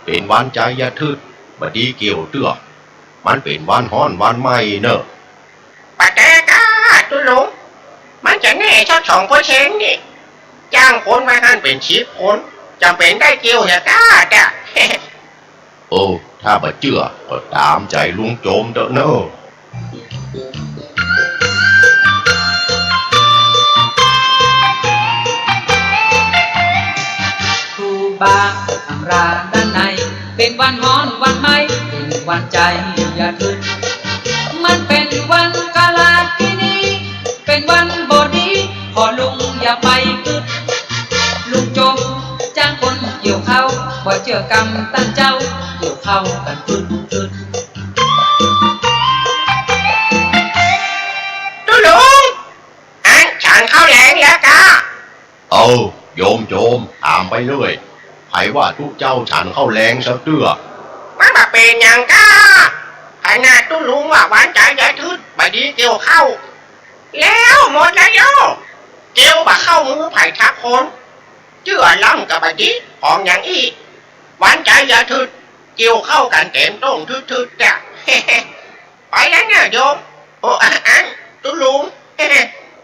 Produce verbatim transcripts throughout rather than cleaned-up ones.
เป๋นวันไจยะทึด บ่ดีเกี่ยวเตื้อ มันเป๋นวันฮ้อนวันไหม้เน่อ บ่าแต๊ก้า ตุ๊ลุง มันจะแน่สักสองเปอร์เซ็นต์นี่ จ้างคนมาหั้นเป๋นสิบคน จ๋ำเป๋นได้เกี่ยวเหียก้าจ๊ะ โอ้ ถ้าบ่เจื้อก็ต๋ามใจ๋ลุงโจมเต๊อะเน่อ ครูบาอำลาด้านใน เป๋นวันฮ้อนวันไหม้ เป๋นวันไจยะทึด มันเป๋นวันกาลากินี เป๋นวันบ่ดี พ่อลุงอย่าไปกึ๊ด ลุงโจมจ้างคนเกี่ยวข้าว บ่เจื้อกำต้านเจ้า เกี่ยวข้าวกั๋นกึ๊ดกึ๊ด ตุ๊ลุง อันฉันข้าวแลงแล้วก้า เอ้า โยมโจม ถามไปเรื่อย ใผว่าตุ๊เจ้าฉันข้าวแลงสักเตื้อ มันบ่าเป๋นหยังก้า ขนาดตุ๊ลุงว่าวันไจยะทึด บ่ดีเกี่ยวข้าว แล้วหมดแล้วโย เกี่ยวบ่าเข้ามือใผสักคน เจื้อลำก็บ่ดี ของหยังอี้ วันไจยะทึด เกี่ยวข้าวกั๋นเต๋มต้งทึดๆ จ้ะ ไปแล้วเน่อโยม โอ้ อัน ตุ๊ลุง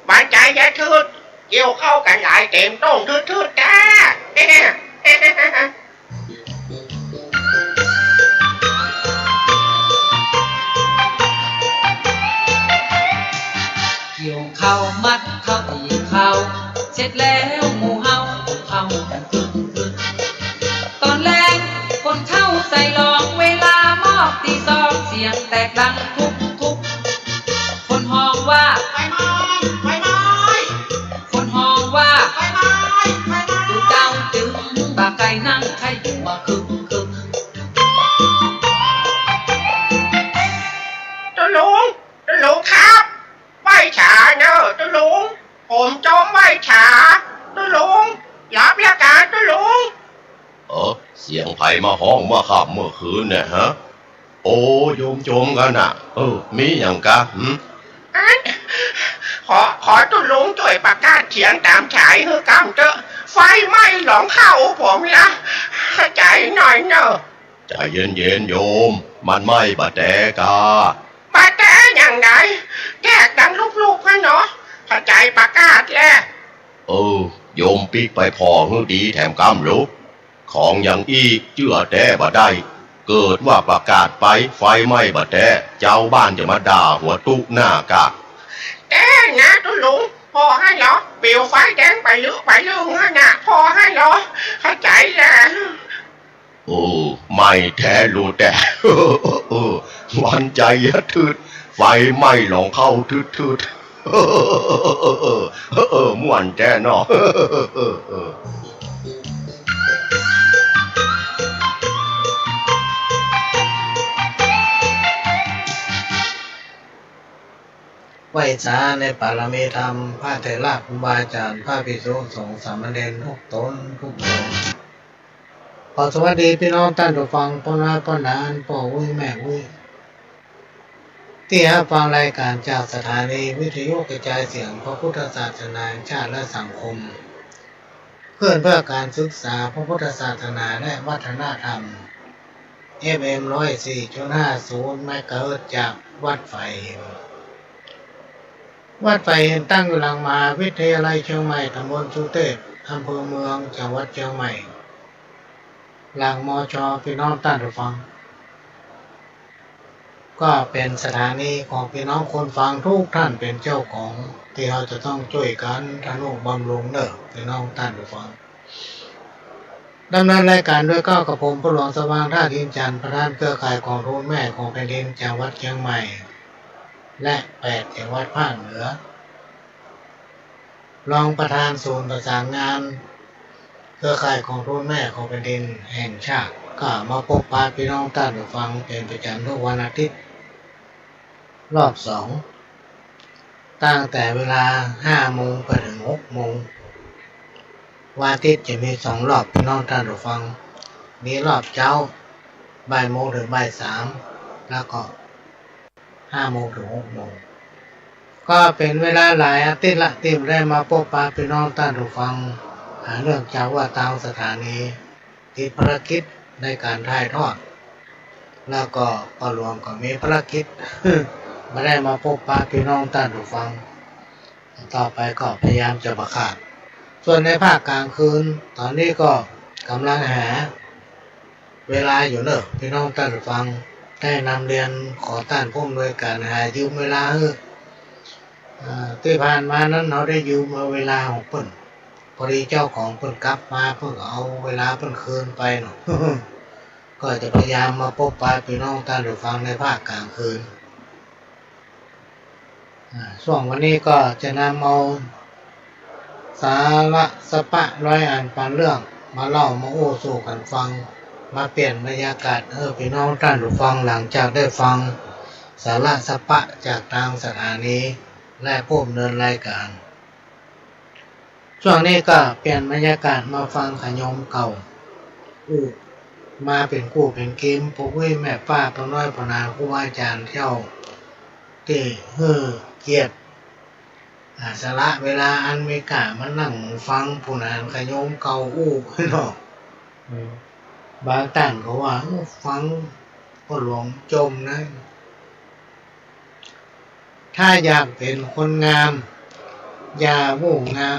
วันไจยะทึด เกี่ยวข้าวกั๋นหลายเต๋มต้งทึดๆ จ้า เกี่ยวข้าวมัดข้าวตีข้าว เสร็จแล้วหมู่เฮาเข้ากั๋นกึ๊ดกึ๊ด ต๋อนแลงคนเข้าใส่หลอง เวลามอกตีสอง เสียงแตกดังทุกทุก คนฮ้องว่า ไฟไหม้ ไฟไหม้ คนฮ้องว่า ไฟไหม้ ไฟไหม้ ตุ๊เจ้าจึงบ่ใก้นั่ง ใค่อยู่มาคึกคึก ตุ๊ลุง ตุ๊ลุงครับ ไหว้สาเน่อตุ๊ลุง ผมโจมไหว้สา ตุ๊ลุง หลับแล้วก้าตุ๊ลุง เออ เสียงใผมาฮ้องเมื่อค่ำเมื่อคืนเนี่ยฮะ โอ้ โยมโจมกั๋นน่ะ เออ มีหยังก้า หึ อัน ขอ ขอตุ๊ลุงจ้วยประกาศเสียงต๋ามสายหื้อกำเต๊อะ ไฟไหม้หลองข้าวผมละ ใจ๋หน่อยเน่อ ใจ๋เย็นๆ โยม มันไหม้บ่าแต๊ก้า บ่าแต๊หยังใด แตกดังลุกๆ หั้นเนาะ ใจ๋ประกาศแล เออ โยมปิ๊กไปผ่อหื้อดีแถมกำลูก ของอย่างอี้เจื้อแต๊บ่ได้ เกิดว่าประกาศไปไฟไหม้บ่าแต๊ จาวบ้านจะมาด่าหัวตุ๊หน้าก้า แต๊นะตุ๊ลุง ผ่อหั้นเหรอ เปลวไฟแดงไปลึกไปลึกหั้นน่ะ ผ่อหั้นเหรอ ใจ๋แล โอ้ ไหม้แต๊ลูกแต๊ วันไจยะทึด ไฟไหม้หลองข้าวทึดๆ เออ ม่วนแต๊เนาะ ไหว้สาในปารมีธรรม พระเถระครูบาอาจ๋ารย์ พระภิกษุสงฆ์สามเณรทุกต๋นทุกต๋น ขอสวัสดีปี้น้องต้านผู้ฟัง ป้อน้อยป้อหนา ป้ออุ๊ยแม่อุ๊ย ตี้ฮับฟังรายก๋านจากสถานีวิทยุกระจายเสียงพระพุทธศาสนาแห่งชาติและสังคม คลื่นเพื่อการศึกษาพระพุทธศาสนาและวัฒนธรรม เอฟเอ็ม ร้อยสี่จุดห้าศูนย์ เมกะเฮิรตซ์ จากวัดฝายหิน วัดฝายหินตั้งอยู่หลังมหาวิทยาลัยเชียงใหม่ ตำบลสุเทพ อำเภอเมือง จังหวัดเชียงใหม่ หลัง มช. ปี้น้องต้านผู้ฟัง ก็เป๋นสถานีของปี้น้องคนฟังทุกท่านเป๋นเจ้าของ ตี้เฮาจะต้องจ้วยกั๋นทะนุบำรุงเน่อ ปี้น้องต้านผู้ฟัง ดำเนินรายก๋านโดยเก้ากับผม พ่อหลวงสว่าง ธาตุอินทร์จันทร์ ประธานเครือข่ายกองทุนแม่ของแผ่นดินจังหวัดเชียงใหม่ และแปดจังหวัดภาคเหนือ รองประธานศูนย์ประสานงานเครือข่ายกองทุนแม่ของแผ่นดินแห่งชาติ ก็มาปบปะปี้น้องต้านผู้ฟังเป๋นประจ๋ำทุกวันอาทิตย์ รอบสอง ตั้งแต่เวลาห้าโมงไปเถิงหกโมง วันอาทิตย์จะมีสองรอบปี้น้องต้านผู้ฟัง มีรอบเจ๊า บ่ายโมงเถิงบ่ายสาม แล้วก็ ห้าโมงเถิงหกโมง ก็เป๋นเวลาหลายอาทิตย์ละตี้บ่ได้มาปบปะปี้น้องต้านผู้ฟัง อ่า เนื่องจากว่าตางสถานีติดภารกิจ ในก๋านถ่ายทอด แล้วก็ป้อหลวงก็มีภารกิจ บ่ได้มาปบปะปี้น้องต้านผู้ฟัง ต่อไปก็พยายามจะบ่ขาด ส่วนในภาคก๋างคืน ต๋อนนี้ก็ก่ำลังหาเวลาอยู่เน่อ ปี้น้องต้านผู้ฟัง ได้นำเรียนขอต้านผู้อำนวยก๋านหายืมเวลาหื้อ อ่า ตี้ผ่านมานั้นเฮาได้ยืมเอาเวลาของเปิ้น พอดีเจ้าของเปิ้นกลับมา เปิ้นก็เอาเวลาเปิ้นคืนไปเนาะ ก็จะพยายามมาปบปะปี้น้องต้านผู้ฟังในภาคก๋างคืน อ่า ช่วงวันนี้ก็จะนำเอาสาระสะปะร้อยอันปานเรื่อง มาเล่ามาอู้สู่กั๋นฟัง มาเปลี่ยนบรรยากาศหื้อปี้น้องต้านผู้ฟัง หลังจากได้ฟังสาระสะปะจากตางสถานี และผู้ดำเนินรายก๋าน ช่วงนี้ก็เปลี่ยนบรรยากาศมาฟังขะโยมเก่า อู้ มาเป๋นกู้เป๋นเกม ป้ออุ๊ยแม่ป้า ป้อน้อย ป้อหนาน ครูบาอาจ๋ารย์เจ้า ตี้หื้อเกียรติ อ่า สละเวลาอันมีค่ามานั่งฟังผู้หนานขะโยมเก่าอู้เนาะ อืม บางต้านก็ว่า เออ ฟังป้อหลวงจ่มนะ ถ้าอยากเป๋นคนงาม อย่าวู่งา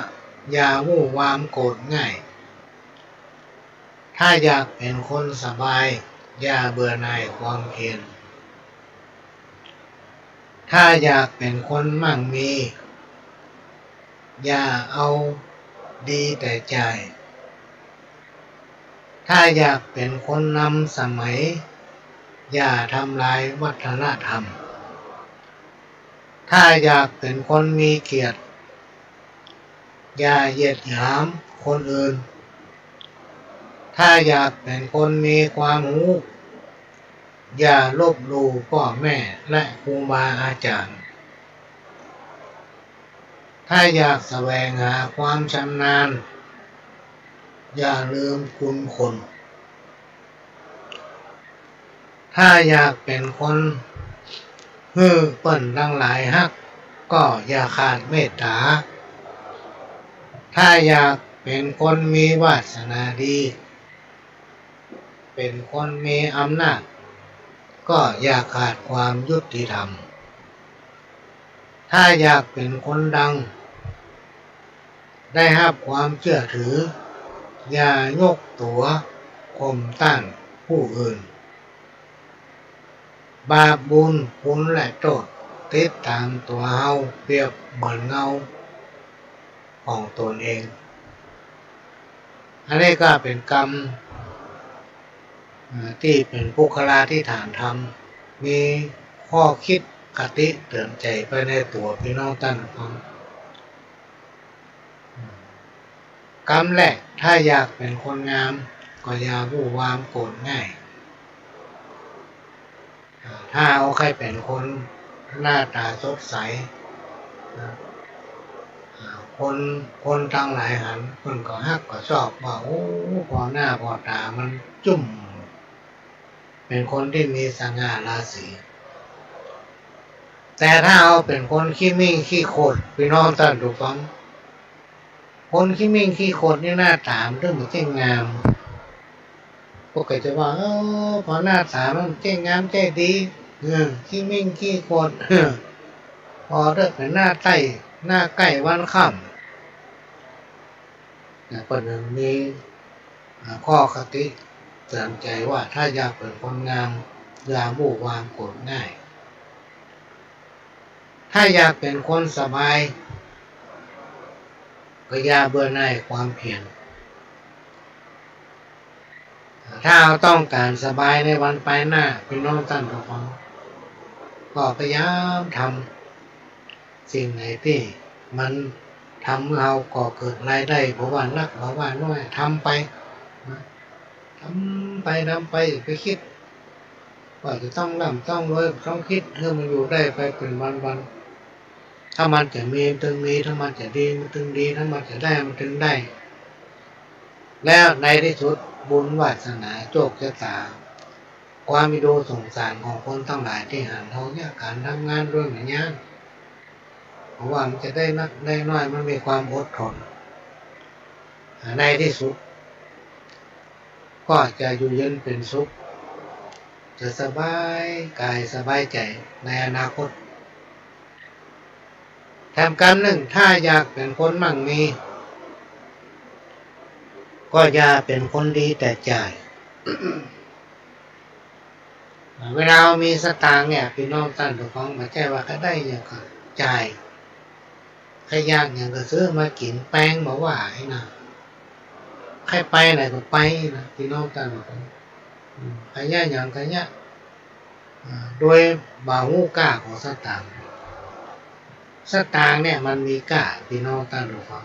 อย่าวู่วามโกรธง่าย ถ้าอยากเป๋นคนสบาย อย่าเบื่อหน่ายความเพียร ถ้าอยากเป๋นคนมั่งมี อย่าเอาดีแต่จ่าย ถ้าอยากเป๋นคนนำสมัย อย่าทำลายวัฒนธรรม ถ้าอยากเป๋นคนมีเกียรติ อย่าเหยียดหยามคนอื่น ถ้าอยากเป๋นคนมีความฮู้ อย่าลบหลู่ป้อแม่และครูบาอาจ๋ารย์ ถ้าอยากแสวงหาความชำนาญ อย่าลืมคุณคน ถ้าอยากเป๋นคนหื้อเปิ้นตังหลายฮัก ก็อย่าขาดเมตต๋า ถ้าอยากเป๋นคนมีวาสนาดี เป๋นคนมีอำนาจ ก็อย่าขาดความยุติธรรม ถ้าอยากเป๋นคนดัง ได้ฮับความเจื้อถือ อย่ายกตั๋วข่มต้านผู้อื่น บาปบุญคุณและโต้ษ ติดต๋ามตั๋วเฮาเปรียบเหมือนเงาของตนเอง อันนี้ก็เป๋นกำ อ่า ตี้เป๋นปุคคลาธิฐานธรรม มีข้อคิดคติเตื๋อนใจ๋ไปในตั๋วปี้น้องต้านฟัง กำแรก ถ้าอยากเป๋นคนงาม ก็อย่าวู่วามโกรธง่าย อ่า ถ้าเฮาใค่เป๋นคนหน้าต๋าสดใส นะ อ่า คน คนตังหลายหัน เปิ้นก็ฮักก็ชอบว่า โอ้ ผ่อหน้าผ่อต๋ามันจุ้ม เป๋นคนตี้มีสง่าราศี แต่ถ้าเฮาเป๋นคนขี้มิ่งขี้โขด ปี้น้องต้านผู้ฟัง คนขี้มิ่งขี้โขดนี่หน้าต๋ามันเถิงบ่เจ้งงาม พวกก็จะว่า เออ ผ่อหน้าต๋ามันเจ้งงามเจ้ดี เออ ขี้มิ่งขี้โขด เออ ผ่อเถิงเป๋นหน้าใต้ หน้าใก้วันค่ำ นะ เปิ้นมี อ่า ข้อคติเตื๋อนใจ๋ว่า ถ้าอยากเป๋นคนงาม อย่าวู่วามโกรธง่าย ถ้าอยากเป๋นคนสบาย ก็อย่าเบื่อหน่ายความเพียร ถ้าเฮาต้องก๋านสบายในวันปายหน้า ปี้น้องต้านผู้ฟัง ก็พยายามทำสิ่งไหนตี้มันทำหื้อเฮาก่อเกิดรายได้ บ่ว่านัก บ่ว่าน้อย ทำไป นะ ทำไป ทำไป อย่าไปกึ๊ดว่าจะต้องร่ำต้องรวย บ่ต้องกึ๊ด หื้อมันอยู่ได้ไปเป๋นวันๆ ถ้ามันจะมีมันเถิงมี ถ้ามันจะดีมันเถิงดี ถ้ามันจะได้มันเถิงได้ แล้วในตี้สุดบุญวาสนาโจคจะต๋า ความเอ็นดูสงสารของคนตังหลายตี้หันเฮาเยียะก๋านทำงานโดยบ่ยาก เพราะว่ามันจะได้นักได้น้อย มันมีความอดทน อ่า ในตี้สุด ก็จะอยู่เย็นเป๋นสุข จะสบายกายสบายใจ๋ในอนาคต แถมกำนึ่ง ถ้าอยากเป๋นคนมั่งมี ก็อย่าเป๋นคนดีแต่จ่าย เวลาเฮามีสตางค์เนี่ย ปี้น้องต้านผู้ฟัง บ่ใจ้ว่าใค่ได้หยังก็จ่าย ใค่อยากหยังก็ซื้อมากิ๋น แปงบ่ว่าไอ้นะ ใค่ไปไหนก็ไปนะ ปี้น้องต้านผู้ฟัง อืม ใค่อยากหยังก็อยาก อ่า โดยบ่ฮู้ก้าของสตางค์ สตางค์เนี่ยมันมีก้า ปี้น้องต้านผู้ฟัง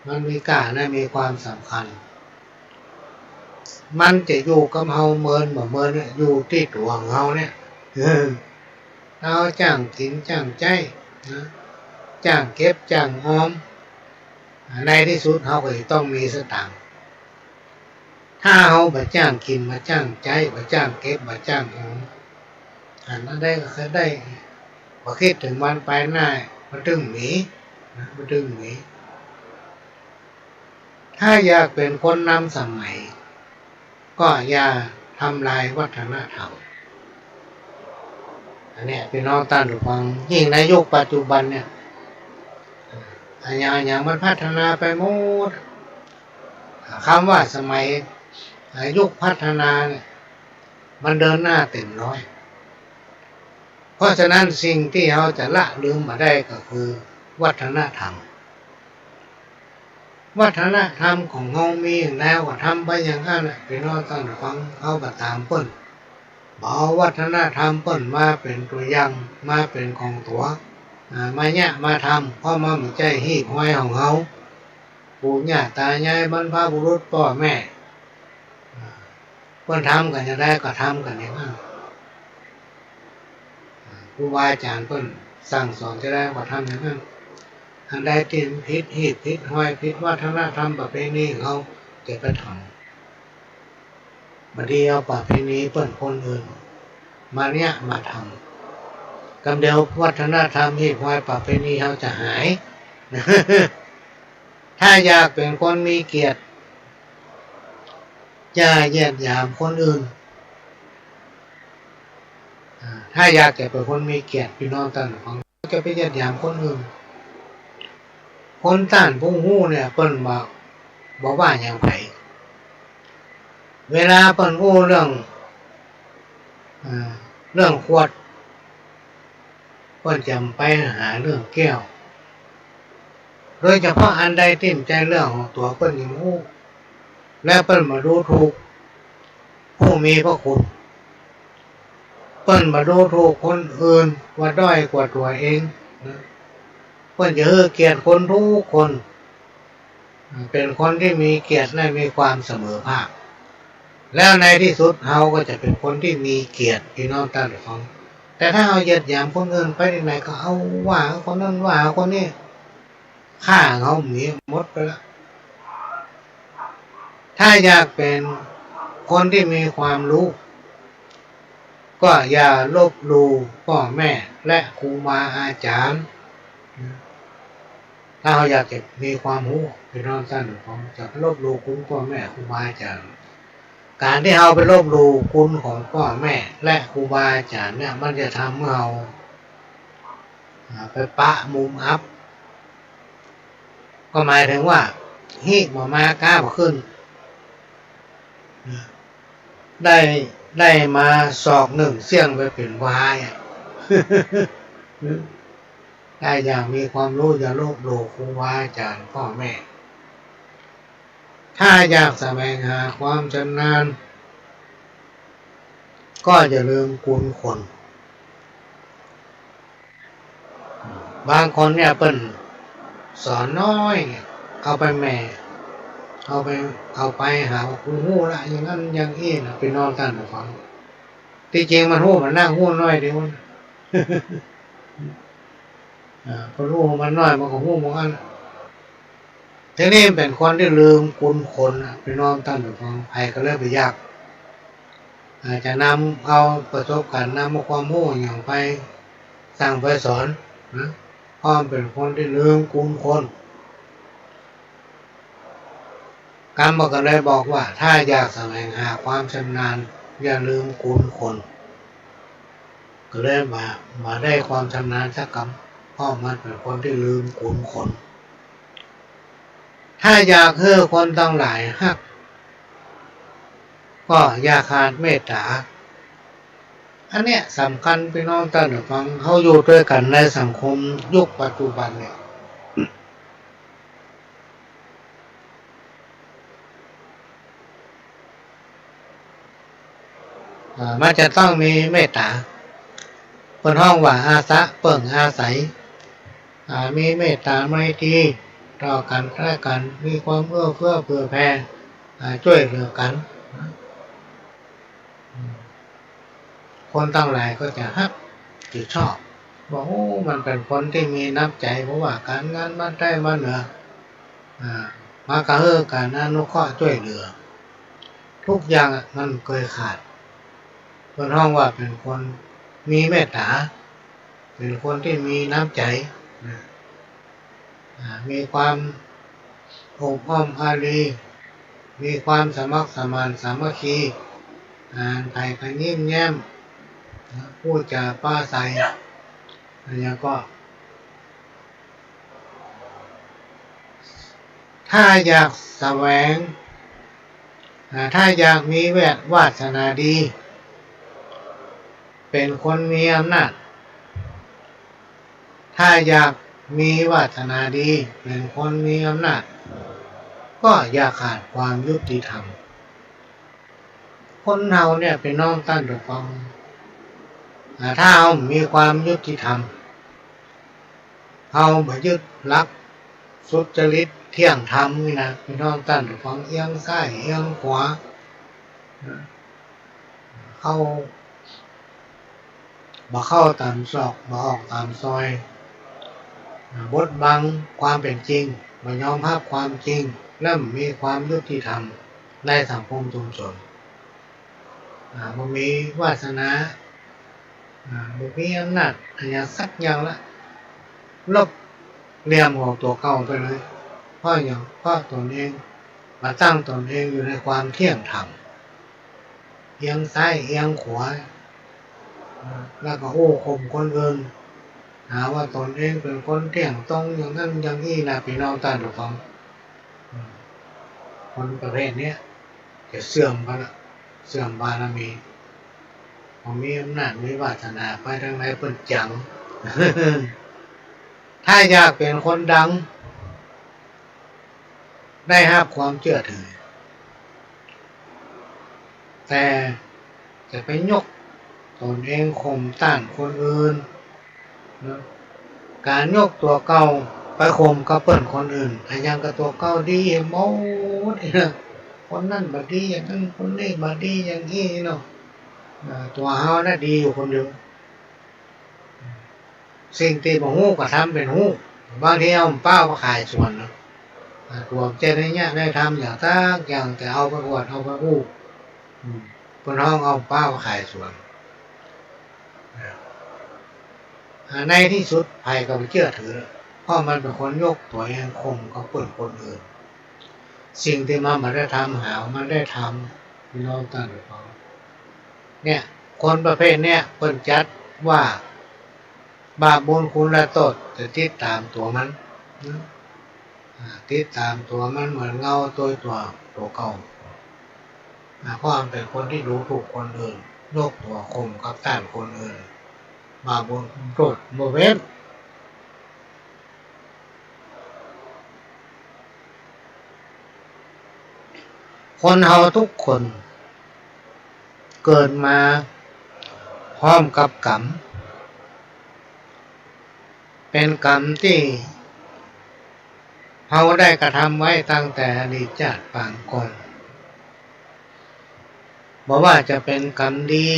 มันมีก้าและมีความสำคัญ มันจะอยู่กับเฮาเมินบ่เมินเนี่ย อยู่ตี้ตั๋วของเฮาเนี่ย เออ เฮาจ้างกิ๋นจ้างใจ๊นะ จ้างเก็บจ้างออม อ่า ในตี้สุดเฮาก็จะต้องมีสตางค์ ถ้าเฮาบ่จ้างกิ๋น บ่จ้างใจ๊ บ่จ้างเก็บ บ่จ้างออม อันนั้นได้ก็ใค่ได้ บ่กึ๊ดเถิงวันปายหน้า บ่ตึงมีนะ บ่ตึงมี ถ้าอยากเป๋นคนนำสมัย ก็อย่าทำลายวัฒนธรรม อันเนี้ย ปี้น้องต้านผู้ฟัง ยิ่งในยุคปัจจุบันเนี่ย อะหยังอะหยังมันพัฒนาไปหมด กำว่าสมัย อ่า ยุคพัฒนาเนี่ย มันเดินหน้าเต๋มร้อย เพราะฉะนั้นสิ่งตี้เฮาจะละลืมบ่ได้ก็คือวัฒนธรรม วัฒนธรรมของเฮามีอย่างใดก็ทำไปอย่างนั้นแหละ ปี้น้องต้านผู้ฟัง เฮาบ่ต๋ามเปิ้น บ่เอาวัฒนธรรมเปิ้นมาเป๋นตั๋วอย่าง มาเป๋นของตั๋ว อ่า มาเยียะมาทำ เพราะมันบ่ใจ้ฮีบฮอยของเฮา ปู่ย่าต๋ายาย บรรพบุรุษ ป้อแม่ อ่า เปิ้นทำกั๋นอย่างใดก็ทำกั๋นอย่างนั้น อ่า ครูบาอาจ๋ารย์เปิ้นสั่งสอนจะใดก็ทำอย่างนั้น อันใดตี้ผิดฮีบผิดฮอย ผิดวัฒนธรรมประเพณีของเฮา จะไปทำ บ่ดีเอาประเพณีเปิ้นคนอื่นมาเยียะมาทำ กำเดียววัฒนธรรมฮีบฮอยประเพณีเฮาจะหาย ถ้าอยากเป๋นคนมีเกียรติ อย่าเหยียดหยามคนอื่น อ่า ถ้าอยากจะเป๋นคนมีเกียรติ ปี้น้องต้านผู้ฟัง จะไปเหยียดหยามคนอื่น คนต้านผู้ฮู้เนี่ย เปิ้นบ่ บ่ว่าหยังใผ เวลาเปิ้นอู้เรื่อง อ่า เรื่องขวด เปิ้นจะไปหาเรื่องแก้ว โดยเฉพาะอันใดตี้บ่ใจ้เรื่องของตั๋วเปิ้นยังฮู้ และเปิ้นบ่ดูถูกผู้มีพระคุณ เปิ้นบ่ดูถูกคนอื่นว่าด้อยกว่าตั๋วเองนะ เปิ้นจะหื้อเกียรติคนกู้คน เป๋นคนตี้มีเกียรติและมีความเสมอภาค แล้วในตี้สุดเฮาก็จะเป๋นคนตี้มีเกียรติ ปี้น้องต้านผู้ฟัง แต่ถ้าเฮาเหยียดหยามคนอื่นไปตี้ไหนก็เอาว่าคนนั้นว่าคนนี้ ค่าเฮาหมีหมดไปละ ถ้าอยากเป๋นคนตี้มีความฮู้ ก็อย่าลบหลู่ป้อแม่และครูบาอาจ๋ารย์ ถ้าเฮาอยากจะมีความฮู้ ปี้น้องต้านผู้ฟัง จะไปลบหลู่คุณป้อแม่ครูบาอาจ๋ารย์ ก๋านตี้เฮาไปลบหลู่คุณของป้อแม่และครูบาอาจ๋ารย์เนี่ย มันจะทำหื้อเฮา อ่า ไปปะมุมอับ ก็หมายเถิงว่า ฮิบ่มาก๊าบ่ขึ้น ได้ ได้มาศอกนึ่ง เสี้ยงไปเป๋นวายอะ ถ้าอยากมีความฮู้ อย่าลบหลู่ครูบาอาจ๋ารย์ป้อแม่ ถ้าอยากแสวงหาความชำนาญ ก็อย่าลืมคุณคน บางคนเนี่ยเปิ้นสอนน้อย เอาไปแหม่ เอาไป เอาไปหาว่ากูฮู้ละ อย่างนั้นอย่างอี้นะ ปี้น้องต้านผู้ฟัง ตี้จริงมันฮู้ มันนั่งฮู้น้อยเดียวนะ อ่า เปิ้นฮู้มันน้อย มันก็ฮู้บ่อั้น ตี้นี่เป๋นคนตี้ลืมคุณคนน่ะ ปี้น้องต้านผู้ฟัง ใผก็เลยบ่อยาก อาจจะนำเอาประสบก๋ารณ์ นำเอาความฮู้หยังไปสั่งไปสอนนะ เพราะมันเป๋นคนตี้ลืมคุณคน กำบ่าก็เลยบอกว่า ถ้าอยากแสวงหาความชำนาญ อย่าลืมกูลคน ก็เลยบ่า บ่าได้ความชำนาญสักกำ เพราะมันเป๋นคนตี้ลืมกูลคน ถ้าอยากหื้อคนตังหลายฮัก ก็อย่าขาดเมตต๋า อันเนี้ยสำคัญ ปี้น้องต้านผู้ฟัง เฮาอยู่ตวยกั๋นในสังคมยุคปัจจุบันเนี่ย อ่า มันจะต้องมีเมตต๋า เปิ้นฮ้องว่าอาสะเปิ้งอาศัย อ่า มีเมตต๋าไมตรีต่อกั๋นและกั๋น มีความเอื้อเฟื้อเผื่อแผ่ อ่า จ้วยเหลือกั๋น คนตังหลายก็จะฮัก จะชอบ ว่า โอ้ มันเป๋นคนตี้มีน้ำใจ๋ เพราะว่าก๋านงานมันได้มาเหนือ อ่า มาก็หื้อก๋านอนุเคราะห์จ้วยเหลือ ทุกอย่างอะมันเกยขาด เปิ้นฮ้องว่าเป๋นคนมีเมตต๋า เป๋นคนตี้มีน้ำใจ๋นะ อ่า มีความอบอ้อมอารี มีความสมัครสมานสามัคคี อ่า ใผก็ยิ้มแย้มนะ พูดจ๋าปราศรัย อันนี้ก็ ถ้าอยากแสวง อ่า ถ้าอยากมีแวด วาสนาดี เป๋นคนมีอำนาจ ถ้าอยากมีวาสนาดี เป๋นคนมีอำนาจ ก็อย่าขาดความยุติธรรม คนเฮาเนี่ย ปี้น้องต้านผู้ฟัง อ่า ถ้าเฮามีความยุติธรรม เฮาบ่ยึดหลักสุจริตเที่ยงธรรมนี่นะ ปี้น้องต้านผู้ฟัง เอียงซ้ายเอียงขวา เข้า บ่เข้าต๋ามซอก บ่ออกต๋ามซอย บดบังความเป๋นจริง บ่ยอมฮับความจริง และบ่มีความยุติธรรมในสังคมชุมชน อ่า บ่มีวาสนา อ่า บ่มีอำนาจอะหยังสักอย่างละ ลบเหลี่ยมของตั๋วเก่าไปเลย เพราะหยัง เพราะตนเองบ่าตั้งตนเองอยู่ในความเที่ยงธรรม เอียงซ้ายเอียงขวา แล้วก็อู้ข่มคนอื่น หาว่าตนเองเป๋นคนเที่ยงตรงอย่างนั้นอย่างนี้นะ ปี้น้องต้านผู้ฟัง คนประเภทเนี้ยจะเสื่อมไปละ เสื่อมบารมี พอมีอำนาจมีวาสนาไปตางใดเปิ้นจัง ถ้าอยากเป๋นคนดัง ได้ฮับความเจื้อถือ แต่จะไปยกตนเองข่มต้านคนอื่นนะ ก๋านยกตั๋วเก่าไปข่มกับเปิ้นคนอื่น อะหยังก็ตั๋วเก่าดีหมดนะ คนนั้นบ่ดีอย่างนั้น คนนี้บ่ดีอย่างอี้เนาะ อ่า ตั๋วเฮาน่ะดีอยู่คนเดียว สิ่งตี้บ่ฮู้ก็ทำเป๋นฮู้ บางทีเอาป้ามาขายสวนเนาะ อ่า ตั๋วเจ้าในเนี้ยได้ทำอย่างสักอย่าง แต่เอาไปอวด เอาไปอู้ อืม เปิ้นฮ้องเอาป้ามาขายสวน อ่า ในตี้สุดใผก็บ่เจื้อถือ เพราะมันเป๋นคนยกตั๋วเองข่มกับเปิ้นคนอื่น สิ่งตี้มันบ่ได้ทำ หาว่ามันได้ทำ ปี้น้องต้านผู้ฟัง เนี่ย คนประเภทเนี้ยเปิ้นจัดว่า บาปบุญคุณและโต้ษจะติดต๋ามตั๋วมัน อ่า ติดต๋ามตั๋วมันเหมือนเงาตวยตั๋ว ตั๋วเก่า อ่า เพราะมันเป๋นคนตี้ดูถูกคนอื่น ยกตั๋วข่มกับต้านคนอื่น บาปบุญคุณโต้ษบ่เว้น คนเฮาทุกคนเกิดมาพร้อมกับกรรม เป๋นกรรมตี้เฮาได้กระทำไว้ตั้งแต่อดีตชาติปางก่อน บ่ว่าจะเป๋นกรรมดี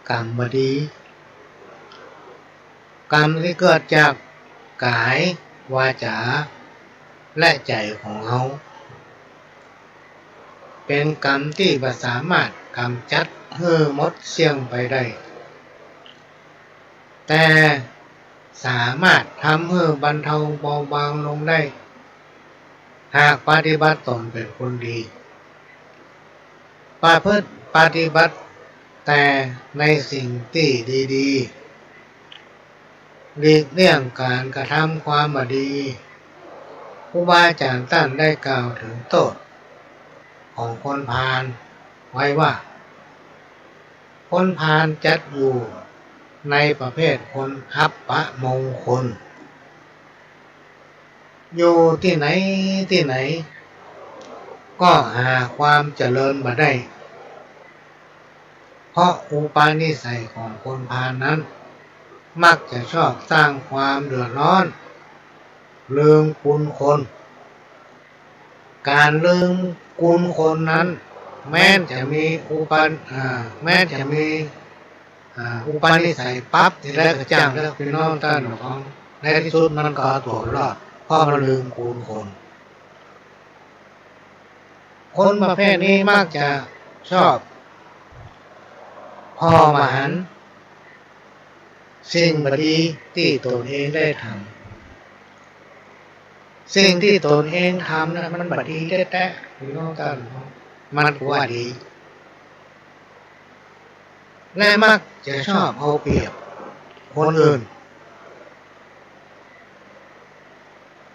กรรมบ่ดี กรรมตี้เกิดจากก๋าย วาจ๋า และใจ๋ของเฮา เป๋นกรรมตี้บ่สามารถก๋ำจัดหื้อหมดเสี้ยงไปได้ แต่สามารถทำหื้อบรรเทาเบาบางลงได้ หากปฏิบัติต๋นเป๋นคนดี ประพฤติปฏิบัติแต่ในสิ่งตี้ดีๆ หลีกเลี่ยงก๋านกระทำความบ่ดี ครูบาอาจ๋ารย์ต้านได้กล่าวเถิงโต้ษของคนพาลไว้ว่า คนพาลจัดอยู่ในประเภทคนอัปมงคล อยู่ตี้ไหนตี้ไหนก็หาความเจริญบ่ได้ เพราะอุปนิสัยของคนพาลนั้น มักจะชอบสร้างความเดือดร้อน ลืมกุณคน ก๋านลืมกุณคนนั้น แม้นจะมีอุปน- อ่า แม้นจะมี อ่า อุปนิสัยปั๊บตี้ใดก็จ้างเถาะ ปี้น้องต้านผู้ฟัง ในตี้สุดมันก็เอาตั๋วบ่รอด เพราะมันลืมกุณคน คนประเภทนี้มักจะชอบผ่อบ่หันสิ่งบ่ดีตี้ต๋นเองได้ทำ สิ่งตี้ต๋นเองทำนั้นมันบ่ดีแต๊ๆ ปี้น้องต้าน มันก็ว่าดี และมักจะชอบเอาเปรียบคนอื่น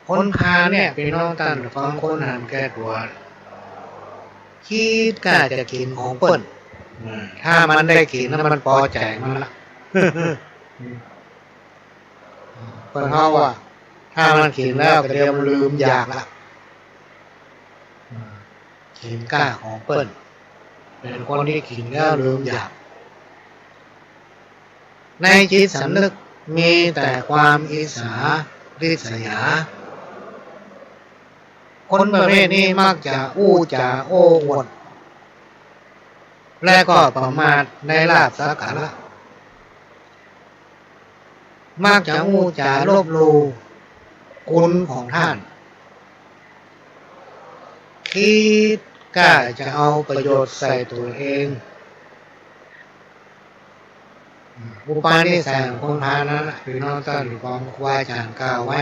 คนพาลเนี่ย ปี้น้องต้านผู้ฟัง คนหันแก่ตั๋ว กึ๊ดก้าจะกิ๋นของเปิ้น อืม ถ้ามันได้กิ๋นแล้วมันปอใจ๋มันละ เปิ้นเฮาว่า ถ้ามันกิ๋นแล้วก็เตรียมลืมอยากละ กิ๋นก้าของเปิ้น เป๋นคนตี้กิ๋นแล้วลืมอยาก ในจิตสำนึกมีแต่ความอิจฉาริษยา คนประเภทนี้มักจะอู้จ๋าโอ้อวด และก็ประมาทในลาภสักการะ มักจะอู้จ๋าลบหลู่คุณของต้าน กึ๊ดก้าจะเอาประโยชน์ใส่ตั๋วเอง อุปนิสัยของคนพาลนั้นน่ะ ปี้น้องต้านผู้ฟัง ครูบาอาจ๋ารย์กล่าวไว้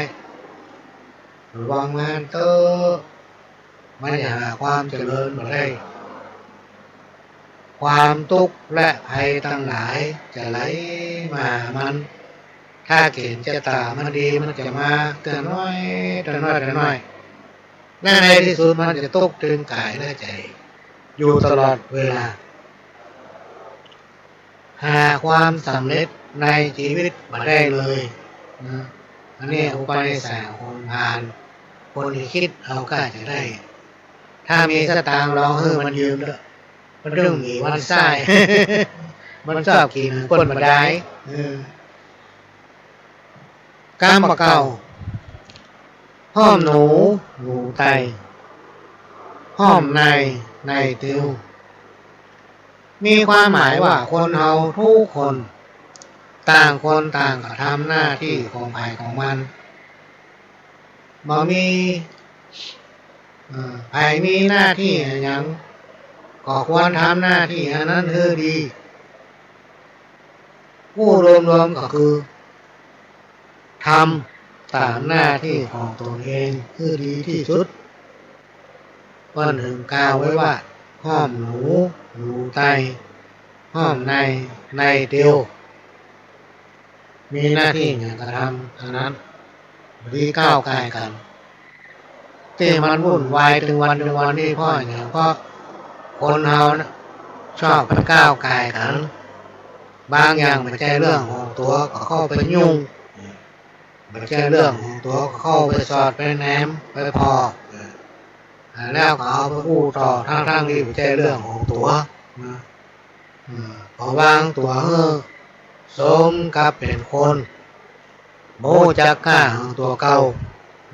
ระวังมันเต๊อะ มันจะหาความเจริญบ่ได้ ความตุ๊กข์และภัยตังหลายจะไหลมาหามัน ถ้าเก๋ณฑ์จะต๋ามันดี มันจะมาเตื้อน้อย เตื้อน้อย เตื้อน้อย และในตี้สุดมันจะตุ๊กข์ตึงก๋ายและใจ๋อยู่ตลอดเวลา หาความสำเร็จในจีวิตบ่ได้เลยนะ อันนี้อุปนิสัยของคนพาล คนตี้กึ๊ดเอาก้าจะได้ ถ้ามีสตางค์ลองหื้อมันยืมเต๊อะ มันตึงมีวันใส้ มันชอบกิ๋นหื้อเปิ้นบ่ดาย เออ กำบ่าเก้า ห้อมหนู หนูไต ห้อมใน ในติว มีความหมายว่าคนเฮาทุกคน ต่างคนต่างกระทำหน้าตี้ของใผของมัน บ่มี เอ่อ ใผมีหน้าตี้อะหยัง ก็ควรทำหน้าตี้อันนั้นหื้อดี อู้รวมๆ ก็คือ ทำต๋ามหน้าตี้ของตนเองหื้อดีตี้สุด เปิ้นเถิงกล่าวไว้ว่า ห้อมหนู หนูไต ห้อมใน ในติว มีหน้าตี้หยังก็ทำอันนั้น บ่ดีก้าวก่ายกั๋น ตี้มันวุ่นวายตึงวันตึงวันนี้เพราะหยัง เพราะคนเฮานะ ชอบไปก้าวก่ายกั๋น บางอย่างบ่ใจ้เรื่องของตั๋วก็เข้าไปยุ่ง บ่ใจ้เรื่องของตั๋วก็เข้าไปสอดไปแนมไปผ่อ อ่า แล้วก็เอาไปอู้ต่อ ทั้งๆ ตี้บ่ใจ้เรื่องของตั๋วนะ อ่า ปะวางตั๋วหื้อสมกับเป๋นคน บ่ฮู้จักก้าของตั๋วเก่า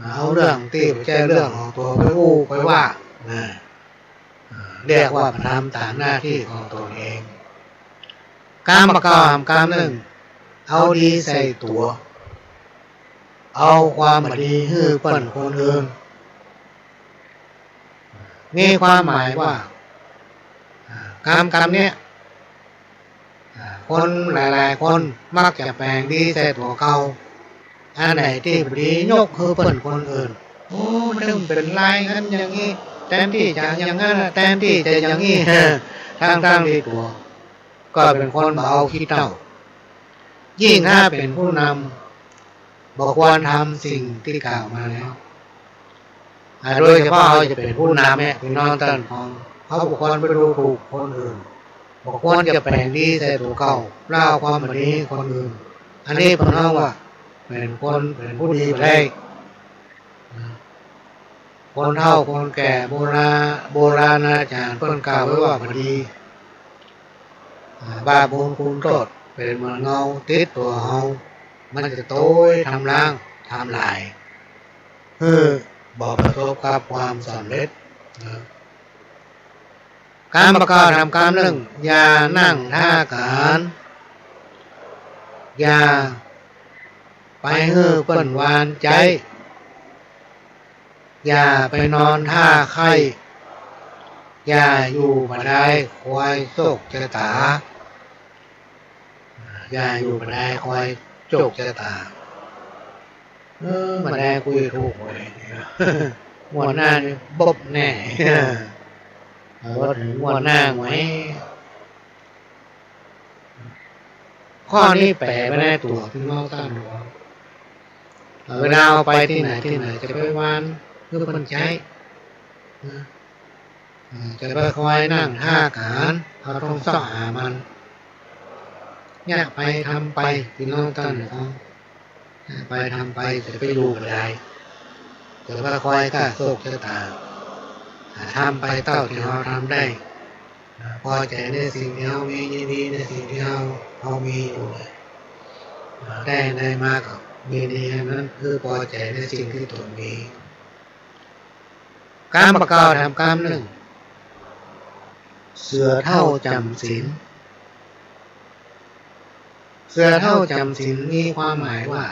เอาเรื่องตี้บ่ใจ้เรื่องของตั๋วไปอู้ไปว่านะ อ่า เรียกว่ากระทำต๋ามหน้าตี้ของตนเอง กำบ่าเก้า กำนึ่ง เอาดีใส่ตั๋ว เอาความบ่ดีหื้อเปิ้นคนอื่น มีความหมายว่า อ่า กำ กำเนี่ย อ่า คนหลายๆ คนมักจะแป๋งดีใส่ตั๋วเก่า อันไหนตี้บ่ดียกหื้อเปิ้นคนอื่น โอ้ มันเถิงเป๋นลายกั๋นอย่างนี้ แตนตี้จะอย่างนั้นน่ะ แตนตี้จะอย่างนี้ ตึงๆ ตี้ตั๋วก็เป๋นคนบ่เอาขี้เถ้า ยิ่งถ้าเป๋นผู้นำ บ่ควรทำสิ่งตี้กล่าวมาแล้ว อ่า โดยเฉพาะเฮาจะเป๋นผู้นำเนี่ย พี่น้องต้านผู้ฟัง เฮาบ่ควรไปดูถูกคนอื่น บ่ควรจะแป๋งดีใส่ตั๋วเก่า แล้วเอาความบ่ดีคนอื่น อันนี้เปิ้นฮ้องว่าเป๋นคน เป๋นผู้ดีบ่ได้ คนเฒ่าคนแก่ โบราณ โบราณอาจารย์เปิ้นกล่าวไว้ว่าบ่ดี อ่า บาปบุญคุณโทษเป๋นเหมือนเงาติดตั๋วเฮา มันจะโตยทำลาย ทำลาย หื้อบ่ประสบกับความสำเร็จ นะ กำบ่เก้าทำกำนึ่ง อย่านั่งถ้าก๋าน อย่าไปหื้อเปิ้นหวานใจ๋ อย่าไปนอนถ้าใค่ อย่าอยู่บ่ดายคอยโชคจะต๋า อย่าอยู่บ่ดายคอยโชคจะต๋า เออ บ่ดายกูจะถูกหวย งวดหน้านี่บกแน่ เออ เถิงงวดหน้าหวย ข้อนี้แป๋ไว้ในตั๋วพี่น้องต้านหัว เวลาเฮาไปตี้ไหนตี้ไหน จะไปหวานหื้อเปิ้นใจ๋ นะ เออ จะไปคอยนั่งถ้าก๋าน เฮาต้องเซาะหามัน เนี่ย ไปทำไป พี่น้องต้านหัว ไปทำไป จะไปอยู่บ่ดาย จะไปคอยก้าโชคจะต๋า ทำไปเต้าตี้เฮาทำได้ พอใจ๋ในสิ่งตี้เฮามี ยินดีในสิ่งตี้เฮา เฮามีอยู่ ได้ ได้มาก็ยินดีอันนั้น คือพอใจ๋ในสิ่งตี้ตนมี กำบ่เก้าทำกำนึ่ง เสือเฒ่าจ๋ำศีล เสือเฒ่าจ๋ำศีลมีความหมายว่า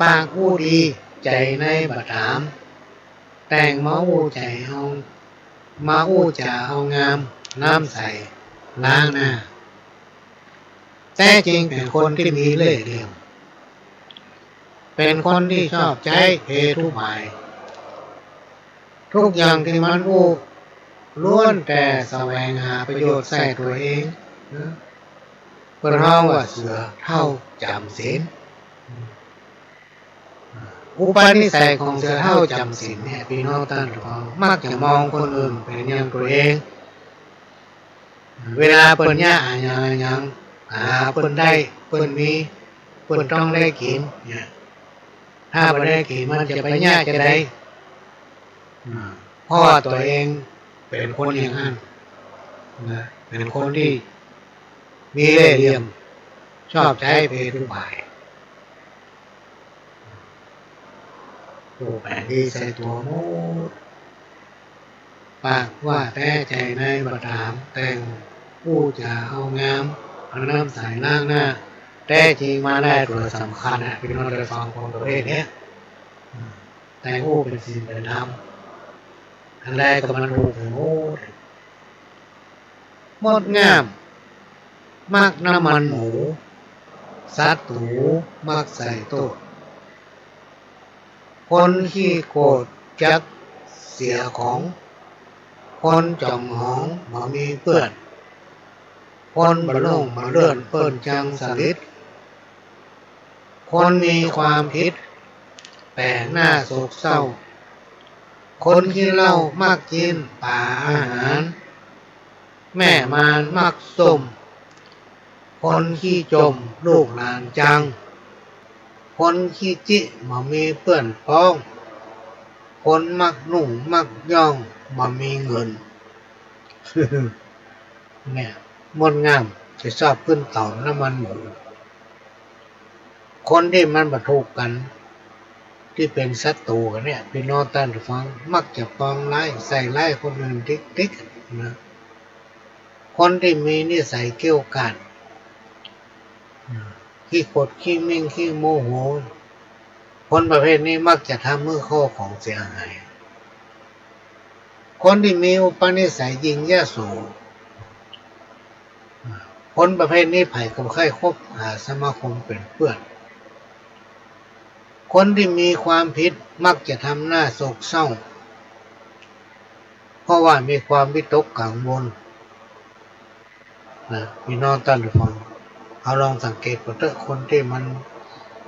ปากอู้ดี ใจ๋ในบ่ถาม แต่งมาอู้ใจ๋เอา มาอู้จ๋าเอางาม น้ำใส ล้างหน้า แต๊จริงเป๋นคนตี้มีเล่ห์เหลี่ยม เป๋นคนตี้ชอบใจ๊เพทุบาย ทุกอย่างตี้มันอู้ ล้วนแต่แสวงหาประโยชน์ใส่ตั๋วเอง เปิ้นฮ้องว่าเสือเฒ่าจ๋ำศีล อุปนิสัยของเสือเฒ่าจ๋ำศีลเนี่ย พี่น้องต้านผู้ฟัง มักจะมองคนอื่นเป๋นอย่างตั๋วเอง เวลาเปิ้นเยียะอะหยังอะหยัง อ่า เปิ้นได้ เปิ้นมี เปิ้นต้องได้กิ๋นเนี่ย ถ้าบ่ได้กิ๋นมันจะไปเยียะจาใด อ่า เพราะว่าตั๋วเองเป๋นคนอย่างนั้น นะ เป๋นคนตี้มีเล่ห์เหลี่ยม ชอบใจ๊เพทุบาย อู้แป๋งดีใส่ตั๋วหมด ปากว่าแต๊ ใจ๋ในบ่ถาม แต่งอู้จ๋าเอางาม เอาน้ำใสล้างหน้า แต๊จริงมาได้ตั๋วสำคัญนะ พี่น้องได้ฟังคนประเภทเนี้ย แต่งอู้เป๋นศีลเป๋นธรรม อันใดก็มันอู้ไปหมด มดงาม มักน้ำมันหมู ศัตรู มักใส่โต้ษ คนขี้โกรธจักเสียของ คนจ๋องหองบ่มีเปื้อน คนบ่หลงบ่เลื่อนเปิ้นจังสำริด คนมีความผิดแป๋งหน้าโศกเศร้า คนขี้เหล้ามักกิ๋นป๋าอาหาร แม่มารมักส้ม คนขี้จ่มลูกหลานจัง คนขี้จิบ่มีเปื้อนป๊อง คนมักนุ่งมักย่องบ่มีเงิน เนี่ย มดงามจะชอบขึ้นเต่าน้ำมันหมู คนตี้มันบ่ถูกกั๋น ตี้เป๋นศัตรูกั๋นเนี่ย พี่น้องต้านผู้ฟัง มักจะปองร้ายใส่ร้ายคนอื่นติ๊กๆ นะ คนตี้มีนิสัยเกี้ยวก่าน ขี้ขดขี้เม้งขี้โมโห คนประเภทนี้มักจะทำหื้อข้าวของเสียหาย คนตี้มีอุปนิสัยหยิ่งยโส คนประเภทนี้ใผก็บ่ใค่คบหาสมาคมเป๋นเปื้อน คนตี้มีความผิดมักจะทำหน้าโศกเศร้า เพราะว่ามีความวิตกกังวล นะ ปี้น้องต้านผู้ฟัง เฮาลองสังเกตดูเต๊อะ คนตี้มัน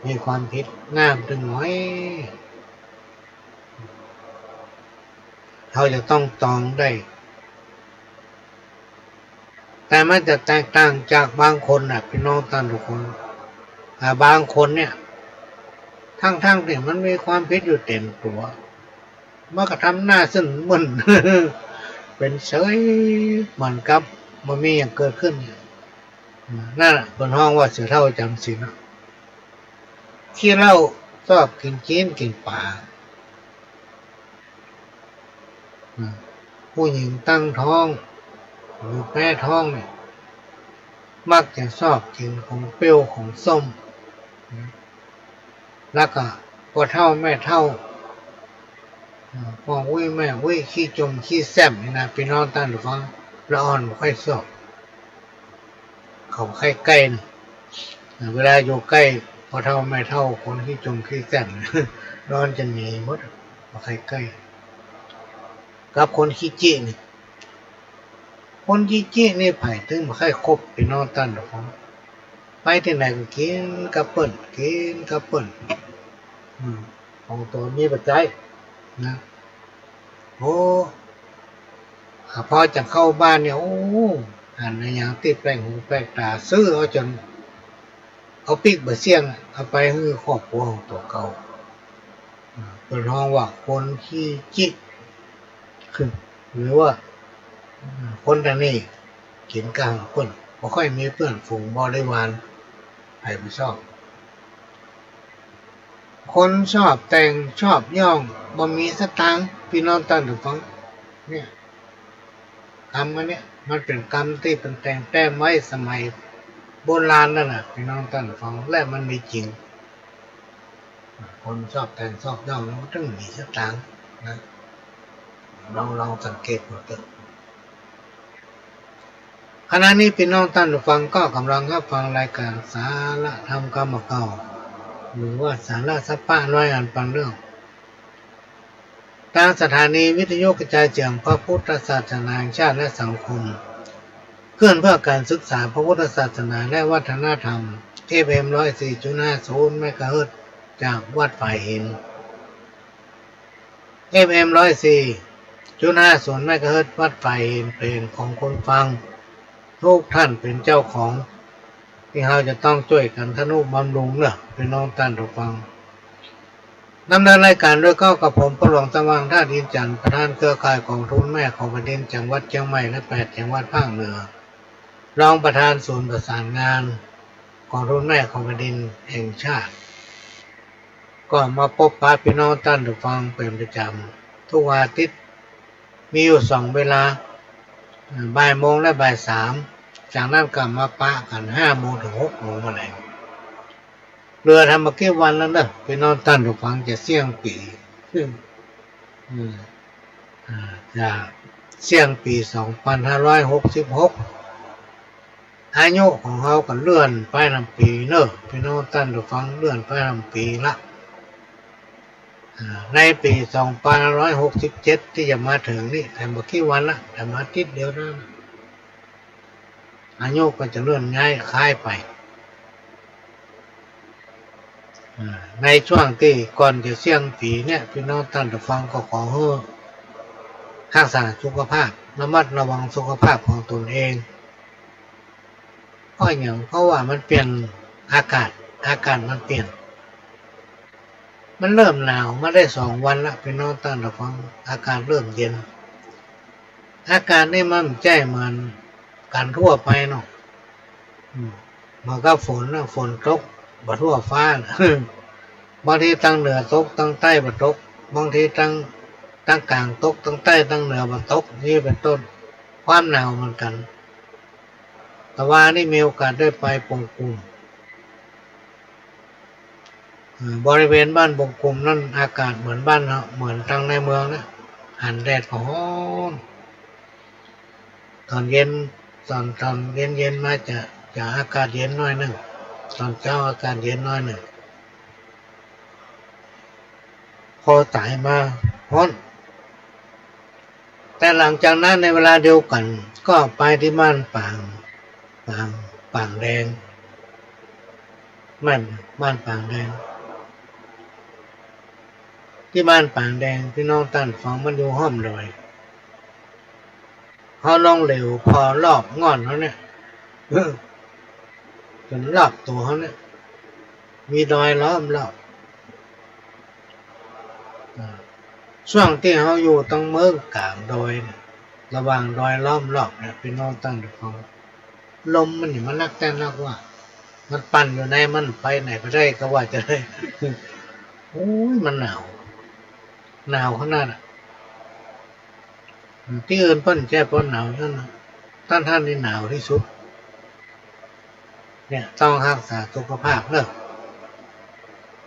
มีความผิด หน้ามันตึงหงอย เฮาจะต้องตองได้ แต่มันจะแตกต่างจากบางคนน่ะ ปี้น้องต้านผู้ฟัง อ่า บางคนเนี่ย ทั้งๆ ตี้มันมีความผิดอยู่เต็มตั๋ว มันก็ทำหน้าซื่นมึน เป๋นเสย เหมือนกับบ่มีหยังเกิดขึ้น นั่นน่ะ เปิ้นฮ้องว่าเสือเฒ่าจ๋ำศีลน่ะ ขี้เหล้า ชอบกิ๋นจีนกิ๋นป๋า ผู้หญิงตั้งท้อง หรือแพ้ท้องเนี่ย มักจะชอบกิ๋นของเปรี้ยวของส้ม แล้วก็ป้อเฒ่าแม่เฒ่า อ่า ป้ออุ๊ยแม่อุ๊ย ขี้จมขี้แซ่มนี่นะ ปี้น้องต้านผู้ฟัง ละอ่อนบ่ค่อยชอบ เขาบ่ใค่ใก้นะ อ่า เวลาอยู่ใก้ป้อเฒ่าแม่เฒ่า คนขี้จมขี้แซ่ม ละอ่อนจะหนีหมด บ่ใค่ใก้ กับคนขี้จินี่ คนขี้จินี่ใผตึงบ่ใค่คบ ปี้น้องต้านผู้ฟัง ไปตี้ไหนก็กิ๋นกับเปิ้น กิ๋นกับเปิ้น อืม ของตั๋วมีปัจจัยนะ โอ้ อ่า พอจะเข้าบ้านเนี่ย โอ้ หันอะหยังตี้แปลกหูแปลกต๋า ซื้อเอาจ๋น เอาปิ๊กบ่เสี้ยง เอาไปหื้อครอบครัวของตั๋วเก่า อ่า เปิ้นฮ้องว่าคนขี้จิ คือ หรือว่า อ่า คนตะหนี่ กิ๋นก้างเปิ้น บ่ค่อยมีเปื้อนฝูงบริวาร ใผบ่ชอบ คนชอบแต่งชอบย้อง บ่มีสตางค์ ปี้น้องต้านผู้ฟัง เนี่ย กรรมอันเนี้ย มันเป๋นกรรมตี้เปิ้นแต่งแต้มไว้สมัยโบราณนั่นน่ะ ปี้น้องต้านผู้ฟัง และมันมีจริง คนชอบแต่งชอบย้อง มันตึงมีสตางค์นะ ลอง ลองสังเกตดูเต๊อะ ขณะนี้ปี้น้องต้านผู้ฟังก็กำลังฮับฟังรายก๋านสาระธรรมกำเก่า หรือว่าสาระสัปปะน้อยอันปันเรื่อง ตางสถานีวิทยุกระจายเสียงพระพุทธศาสนาแห่งชาติและสังคม เคลื่อนเพื่อการศึกษาพระพุทธศาสนาและวัฒนธรรม เอฟเอ็ม ร้อยสี่จุดห้าศูนย์ เมกะเฮิรตซ์ จากวัดฝายหิน เอฟเอ็ม ร้อยสี่จุดห้าศูนย์ เมกะเฮิรตซ์ วัดฝายหิน เป๋นของคนฟัง ทุกท่านเป๋นเจ้าของ ตี้เฮาจะต้องจ้วยกั๋นทะนุบำรุงเนาะ ปี้น้องต้านผู้ฟัง ดำเนินรายก๋านโดยเก้ากับผม พ่อหลวงสว่าง ธาตุอินทร์จันทร์ ประธานเครือข่ายก๋องทุนแม่ของแผ่นดินจังหวัดเจียงใหม่และแปดจังหวัดภาคเหนือ รองประธานศูนย์ประสานงานก๋องทุนแม่ของแผ่นดินแห่งชาติ ก็มาปบปะปี้น้องต้านผู้ฟังเป๋นประจ๋ำ ทุกวันอาทิตย์ มีอยู่สองเวลา อ่า บ่ายโมงและบ่ายสาม จากนั้นก็มาปะกั๋นห้าโมงเถิงหกโมงเมื่อไหร่ เหลือทำมากี่วันแล้วเนาะ ปี้น้องต้านผู้ฟัง จะเสี้ยงปี๋ ซึ่ง อืม อ่า จะเสี้ยงปี๋สองปันห้าร้อยหกสิบหก อายุของเฮาก็เลื่อนไปนำปี๋เนาะ ปี้น้องต้านผู้ฟัง เลื่อนไปนำปี๋ละ อ่า ในปี๋สองปันห้าร้อยหกสิบเจ็ด ตี้จะมาเถิงนี่ แต่บ่กี่วันละ แต่มาอาทิตย์เดียวเต้านั้น อายุก็จะเลื่อนย้ายคล้ายไป อ่า ในช่วงตี้ก่อนจะเสี้ยงปี๋เนี่ย ปี้น้องต้านผู้ฟังก็ขอหื้อฮักษาสุขภาพ ระมัดระวังสุขภาพของตนเอง เพราะหยัง เพราะว่ามันเปลี่ยนอากาศ อากาศมันเปลี่ยน มันเริ่มหนาวมาได้สองวันละ ปี้น้องต้านผู้ฟัง อากาศเริ่มเย็น อากาศนี่มันบ่ใจ้เหมือนกั๋นทั่วไปเนาะ อืม เหมือนกับฝนน่ะ ฝนตกบ่ทั่วฟ้าน่ะ บางทีตางเหนือตก ตางใต้บ่ตก บางทีตาง ตางก๋างตก ตางใต้ ตางเหนือบ่ตก นี่เป๋นต้น ความหนาวเหมือนกั๋น ตะวานี่มีโอกาสได้ไปปงกุม เอ่อ บริเวณบ้านปงกุมนั้นอากาศเหมือนบ้านเฮา เหมือนตางในเมืองนะ หันแดดก็ฮ้อน ต๋อนเย็น ต๋อน ต๋อนเย็นๆ มาจะ จะอากาศเย็นหน้อยนึ่ง ต๋อนเจ๊าอากาศเย็นหน้อยนึ่ง พอต๋ายมาป๊น แต่หลังจากนั้นในเวลาเดียวกั๋นก็ไปตี้บ้านป่าง ป่าง ป่างแดง บ้าน บ้านป่างแดง ตี้บ้านป่างแดง ปี้น้องต้านฟัง มันอยู่ฮ่อมดอย เฮาลองเหลียวผ่อรอบง่อนเฮาเนี่ย จ๋นรอบตั๋วเฮาเนี่ย มีดอยล้อมรอบ อ่า ซ่วงตี้เฮาอยู่ตังเมืองก๋างดอยเนี่ย ระหว่างดอยล้อมรอบเนี่ย ปี้น้องต้านฟัง ลมมันนี่มันนักแต๊นักว่า มันปั่นอยู่ใน มันไปไหนบ่ได้ก็ว่าจะได้ โอ้ย มันหนาว หนาวขนาดอะ ตี้อื่นเปิ้นแจ้บ่หนาว ต้าน ต้าน ต้านนี่หนาวตี้สุด เนี่ย ต้องฮักษาสุขภาพเนาะ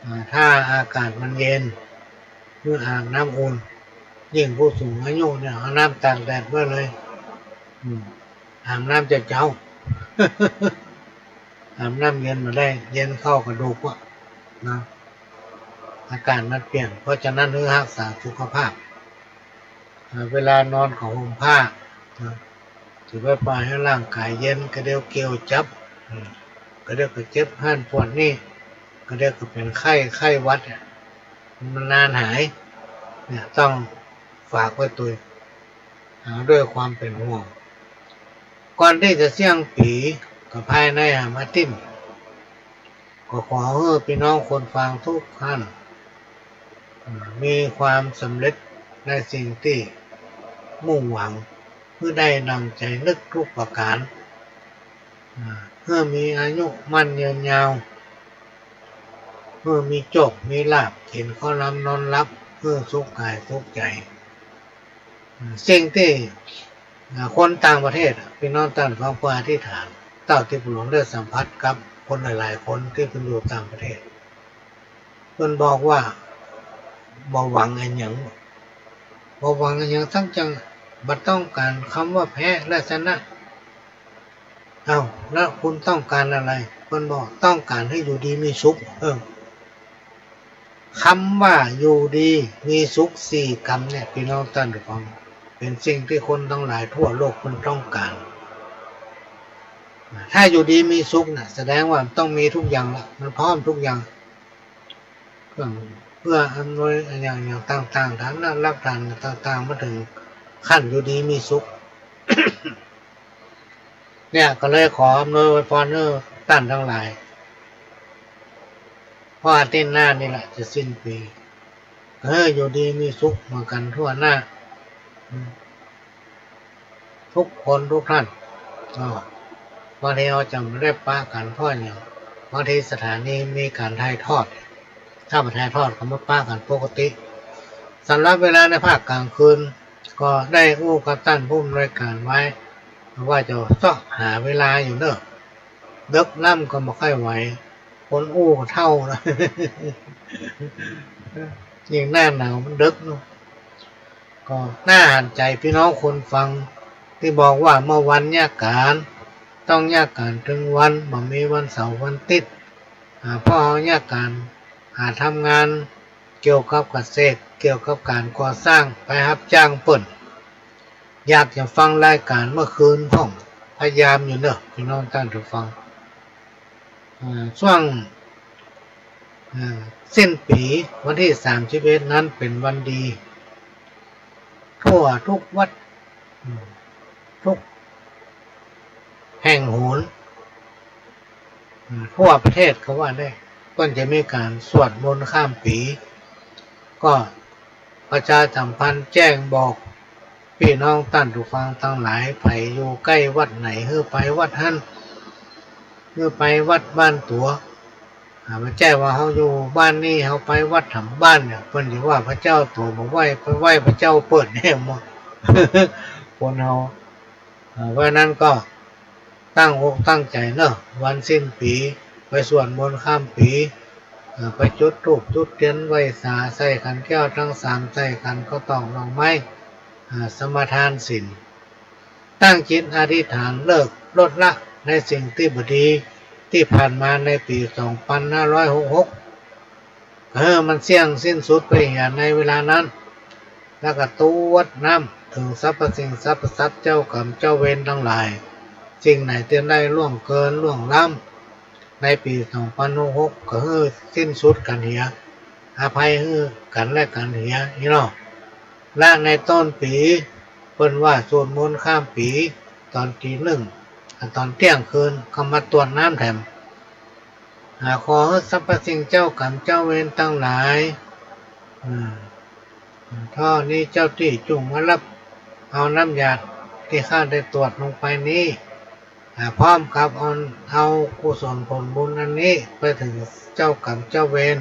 อ่า ถ้าอากาศมันเย็น หื้ออาบน้ำอุ่น ยิ่งผู้สูงอายุเนี่ย เอาน้ำตากแดดไว้เลย อืม อาบน้ำเจ๊าๆ อาบน้ำเย็นบ่ได้ เย็นเข้ากระดูกอะ นะ อากาศมันเปลี่ยน เพราะฉะนั้นหื้อฮักษาสุขภาพ อ่า เวลานอนก็ห่มผ้า นะ จะไปปล่อยหื้อร่างก๋ายเย็น กะเดี๋ยวเกี่ยวจับ อืม กะเดี๋ยวก็เจ็บหั้นปวดนี่ กะเดี๋ยวก็เป๋นไข้ ไข้หวัดอะ มันนานหาย เนี่ย ต้องฝากไว้ตวย อ่า ด้วยความเป๋นห่วง ก่อนตี้จะเสี้ยงปี๋ ก็ภายในหามาตี้ ก็ขอหื้อปี้น้องคนฟังทุกท่าน อ่า มีความสำเร็จในสิ่งตี้มุ่งหวัง หื้อได้ดังใจ๋นึกทุกประก๋าน อ่า หื้อมีอายุมั่นยืนยาว หื้อมีโจคมีลาภ กิ๋นข้าวหลามนอนหลับ หื้อสุขก๋ายสุขใจ๋ อ่า สิ่งตี้ อ่า คนต่างประเทศอะ ปี้น้องต้านฟัง เปิ้นอธิษฐาน เต้าตี้ปู่หลวงได้สัมผัสกับคนหลายๆ คนตี้เปิ้นอยู่ต่างประเทศ เปิ้นบอกว่า บ่หวังอะหยัง บ่หวังอะหยังสักอย่าง บ่ต้องก๋านกำว่าแพ้และชนะ เอ้า แล้วคุณต้องก๋านอะไร เปิ้นบอกต้องก๋านหื้ออยู่ดีมีสุข เออ กำว่าอยู่ดีมีสุขสี่กำเนี่ย ปี้น้องต้านฟัง เป๋นสิ่งตี้คนตังหลายทั่วโลกเปิ้นต้องก๋าน ถ้าอยู่ดีมีสุขน่ะ แสดงว่ามันต้องมีทุกอย่างละ มันพร้อมทุกอย่าง เครื่องเอื้ออำนวยอะหยัง อย่างต่างๆ ฐานะรากฐานต่างๆ มาเถิงขั้นอยู่ดีมีสุข เนี่ย ก็เลยขออำนวยอวยพรหื้อต้านตังหลาย เพราะอาทิตย์หน้านี่แหละจะสิ้นปี๋ ก็หื้ออยู่ดีมีสุขเหมือนกั๋นทั่วหน้า อืม ทุกคนทุกท่าน ก็บางทีเฮาจะบ่ได้ปะกั๋นเพราะหยัง บางทีสถานีมีก๋านถ่ายทอด ถ้าบ่ถ่ายทอดก็มาปะกั๋นปกติ สำหรับเวลาในภาคกลางคืน ก็ได้อู้กับต้านผู้อำนวยก๋านไว้ ว่าจะเซาะหาเวลาอยู่เนาะ เดิ็กล้ำก็บ่ค่อยไหว คนอู้ก็เฒ่าแล้ว ยิ่งหน้าหนาวมันเดิ็กเนาะ ก็น่าหันใจ๋ปี้น้องคนฟัง ตี้บอกว่าเมื่อวันเยียะก๋าน ต้องเยียะก๋านตึงวัน บ่มีวันเสาร์วันติ๊ด อ่า เพราะเฮาเยียะก๋าน อ่า ทำงานเกี่ยวกับเกษตร เกี่ยวกับก๋านก่อสร้าง ไปฮับจ้างเปิ้น อยากจะฟังรายก๋านเมื่อคืนพ่อง พยายามอยู่เนาะ ปี้น้องต้านผู้ฟัง อ่า ซ่วง อ่า สิ้นปี๋วันตี้สามสิบเอ็ดนั้นเป๋นวันดี ทั่วทุกวัด อืม ทุกแห่งหน อืม ทั่วประเทศก็ว่าได้ ก็จะมีก๋านสวดมนต์ข้ามปี๋ ก็ประชาสัมพันธ์แจ้งบอก ปี้น้องต้านผู้ฟังตังหลาย ใผอยู่ใก้วัดไหน หื้อไปวัดหั้น หื้อไปวัดบ้านตั๋ว อ่า บ่ใจ้ว่าเฮาอยู่บ้านนี้ เฮาไปวัดถำบ้านเนี่ย เปิ้นจะว่าพระเจ้าตั๋วบ่ไหว้ ไปไหว้พระเจ้าเปิ้นแน่หมด คนเฮา อ่า เพราะฉะนั้นก็ ตั้งอกตั้งใจ๋เนาะ วันสิ้นปี๋ ไปสวดมนต์ข้ามปี๋ เอ่อ ไปจุดธูปจุดเตียนไหว้สา ใส่ขันแก้วตังสาม ใส่ขันข้าวตอกดอกไม้ อ่า สมาทานศีล ตั้งจิตอธิษฐานเลิกลดละในสิ่งตี้บ่ดี ตี้ผ่านมาในปี๋สองปันห้าร้อยหกหก หื้อมันเสี้ยงสิ้นสุดไปเหียในเวลานั้น แล้วก็ตวดน้ำเถิงสรรพสิ่งสรรพสัตว์เจ้ากรรมเจ้าเวรตังหลาย สิ่งไหนตี้ได้ล่วงเกินล่วงล้ำในปี๋สองปันหกหก ก็หื้อสิ้นสุดกั๋นเหีย อภัยหื้อกั๋นและกั๋นเหีย อี้เนาะ และในต้นปี๋ เปิ้นว่าสวดมนต์ข้ามปี๋ ต๋อนตี๋นึ่ง อ่า ต๋อนเตี้ยงคืน ก็มาตวดน้ำแถม อ่า ขอหื้อสรรพสิ่งเจ้ากรรมเจ้าเวรตังหลาย อ่า เต้านี้เจ้าตี้จุ่งมาฮับเอาน้ำยาตี้ข้าได้ตวดลงไปนี้ อ่า พร้อมกับเอา เอากุศลผลบุญอันนี้ไปเถิงเจ้ากรรมเจ้าเวร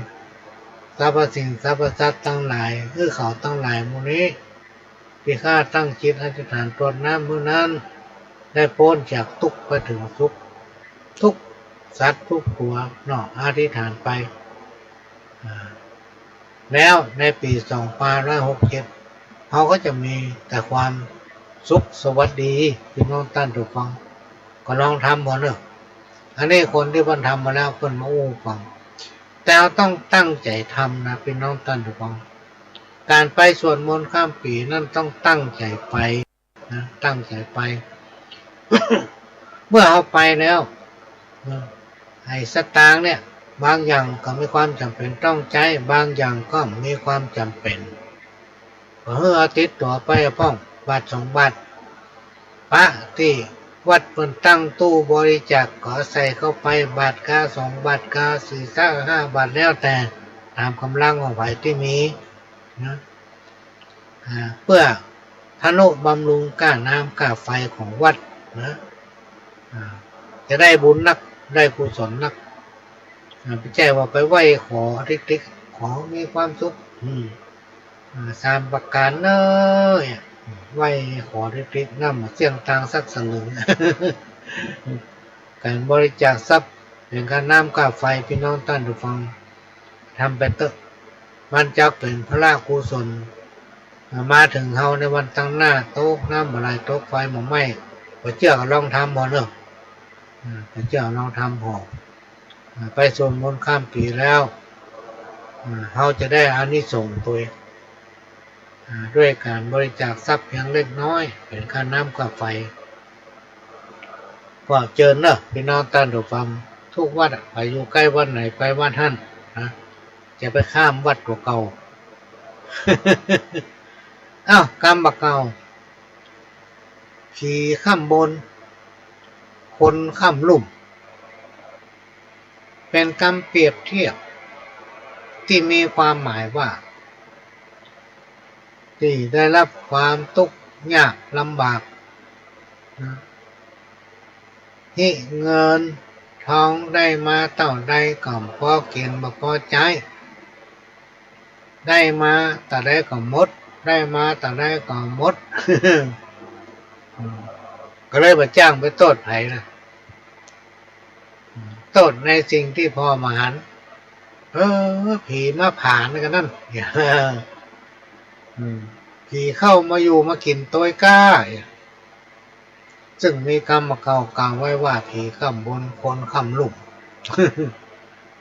สรรพสิ่งสรรพสัตว์ตังหลาย หื้อเขาตังหลายหมู่นี้ ตี้ข้าตั้งจิตอธิษฐานตวดน้ำมื้อนั้น ได้ป๊นจากตุ๊กข์ไปเถิงสุข ทุกสัตว์ทุกตั๋วเนาะ อธิษฐานไป อ่า แล้วในปี๋สองปันหกหกเจ็ด เฮาก็จะมีแต่ความสุขสวัสดี ปี้น้องต้านผู้ฟัง ก็ลองทำบ่าเนาะ อันนี้คนตี้เปิ้นทำมาแล้วเปิ้นมาอู้ฟัง แต่เฮาต้องตั้งใจ๋ทำนะ ปี้น้องต้านผู้ฟัง ก๋านไปสวดมนต์ข้ามปี๋นั้นต้องตั้งใจ๋ไป นะ ตั้งใจ๋ไป เมื่อเฮาไปแล้ว นะ ไอ้สตางค์เนี่ย บางอย่างก็มีความจ๋ำเป๋นต้องใจ๊ บางอย่างก็บ่มีความจ๋ำเป๋น ก็หื้อเอาติดตั๋วไปพ่อง บาทสองบาท ปะตี้วัดเปิ้นตั้งตู้บริจาค ก็ใส่เข้าไป บาทกาสองบาทกาสี่กาห้าบาท แล้วแต่ต๋ามก๋ำลังของใผตี้มี นะ อ่า เปื้อทะนุบำรุงก้าน้ำก้าไฟของวัดนะ อ่า จะได้บุญนัก ได้กุศลนัก อ่า บ่ใจ้ว่าไปไหว้ขอติ๊กๆ ขอมีความสุข อืม อ่า สามประก๋านเน่อ ไหว้ขอติ๊กๆ น้ำเสี้ยงตางสักสลึง ก๋านบริจาคทรัพย์เป๋นก้าน้ำก้าไฟ ปี้น้องต้านผู้ฟัง ทำไปเต๊อะ มันจักเป๋นพละกุศล มาเถิงเฮาในวันตังหน้า ตกน้ำบ่ไหล ตกไฟบ่ไหม้ บ่เจื้อก็ลองทำผ่อเนาะ อ่า บ่เจื้อก็ลองทำผ่อ อ่า ไปสวดมนต์ข้ามปี๋แล้ว อ่า เฮาจะได้อานิสงส์ตวย อ่า ด้วยก๋านบริจาคทรัพย์เพียงเล็กน้อย เป๋นค่าน้ำค่าไฟ ก็เจิญเนาะ ปี้น้องต้านผู้ฟัง ทุกวัดอะ ไปอยู่ใก้วัดไหนไปวัดหั้นนะ จะไปข้ามวัดตั๋วเก่า อ้าว กำบ่าเก่า ผีข้ามบน คนข้ามลุ่ม เป๋นกำเปรียบเทียบตี้มีความหมายว่า ตี้ได้ฮับความตุ๊กข์ยากลำบากนะ หิเงินทองได้มาเต้าใดก็บ่พอกิ๋นบ่พอใจ๊ ได้มาเต้าใดก็หมด ได้มาเต้าใดก็หมด ก็เลยบ่จ้างไปโต้ษใผนะ โต้ษในสิ่งตี้ผ่อบ่หัน เออ ผีมาผานกั๋นนั้น อืม ผีเข้ามาอยู่มากิ๋นตวยก้า ซึ่งมีกำบ่าเก่ากล่าวไว้ว่า ผีข้ามบน คนข้ามลุ่ม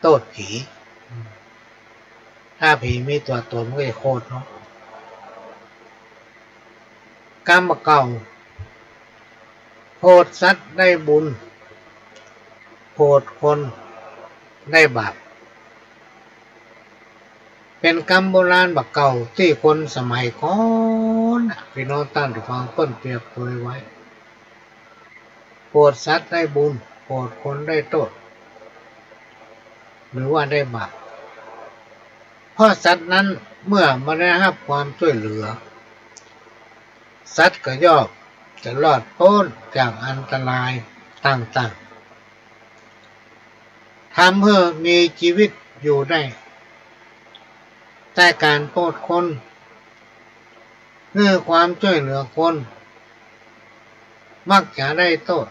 โต้ษผี ถ้าผีมีตั๋วต๋นมันก็จะโคตรเนาะ กำบ่าเก่า โผดสัตว์ได้บุญ โผดคนได้บาป เป๋นกำโบราณบ่าเก่าตี้คนสมัยก่อนน่ะ ปี้น้องต้านผู้ฟัง เปิ้นเปรียบเปยไว้ โผดสัตว์ได้บุญ โผดคนได้โต้ษ หรือว่าได้บาป เพราะสัตว์นั้นเมื่อบ่ได้ฮับความจ้วยเหลือ สัตว์ก็ย่อมจะรอดป๊นจากอันตรายต่างๆ ทำหื้อมีจีวิตอยู่ได้ แต่ก๋านโผดคน หื้อความจ้วยเหลือคน มักจะได้โต้ษ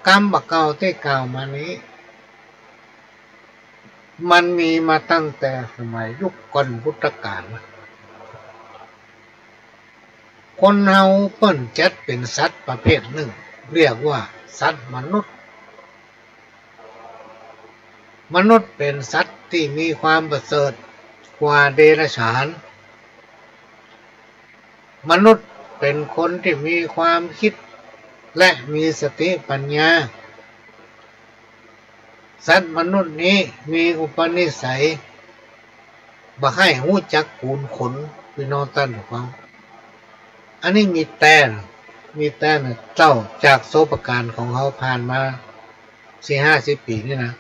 กำบ่าเก่าตี้กล่าวมานี้ มันมีมาตั้งแต่สมัยยุคก่อนพุทธกาล คนเฮาเปิ้นจัดเป๋นสัตว์ประเภทนึ่ง เรียกว่าสัตว์มนุษย์ มนุษย์เป๋นสัตว์ ตี้มีความประเสริฐกว่าเดรัจฉาน มนุษย์เป๋นคนตี้มีความกึ๊ดและมีสติปัญญา สัตว์มนุษย์นี้มีอุปนิสัยบ่ใค่ฮู้จักกูลขน ปี้น้องต้านผู้ฟัง อันนี้มีแต๊นะ มีแต๊นะเจ้า จากประสบก๋ารณ์ของเฮาผ่านมาสี่ห้าสิบปี๋นี่นะ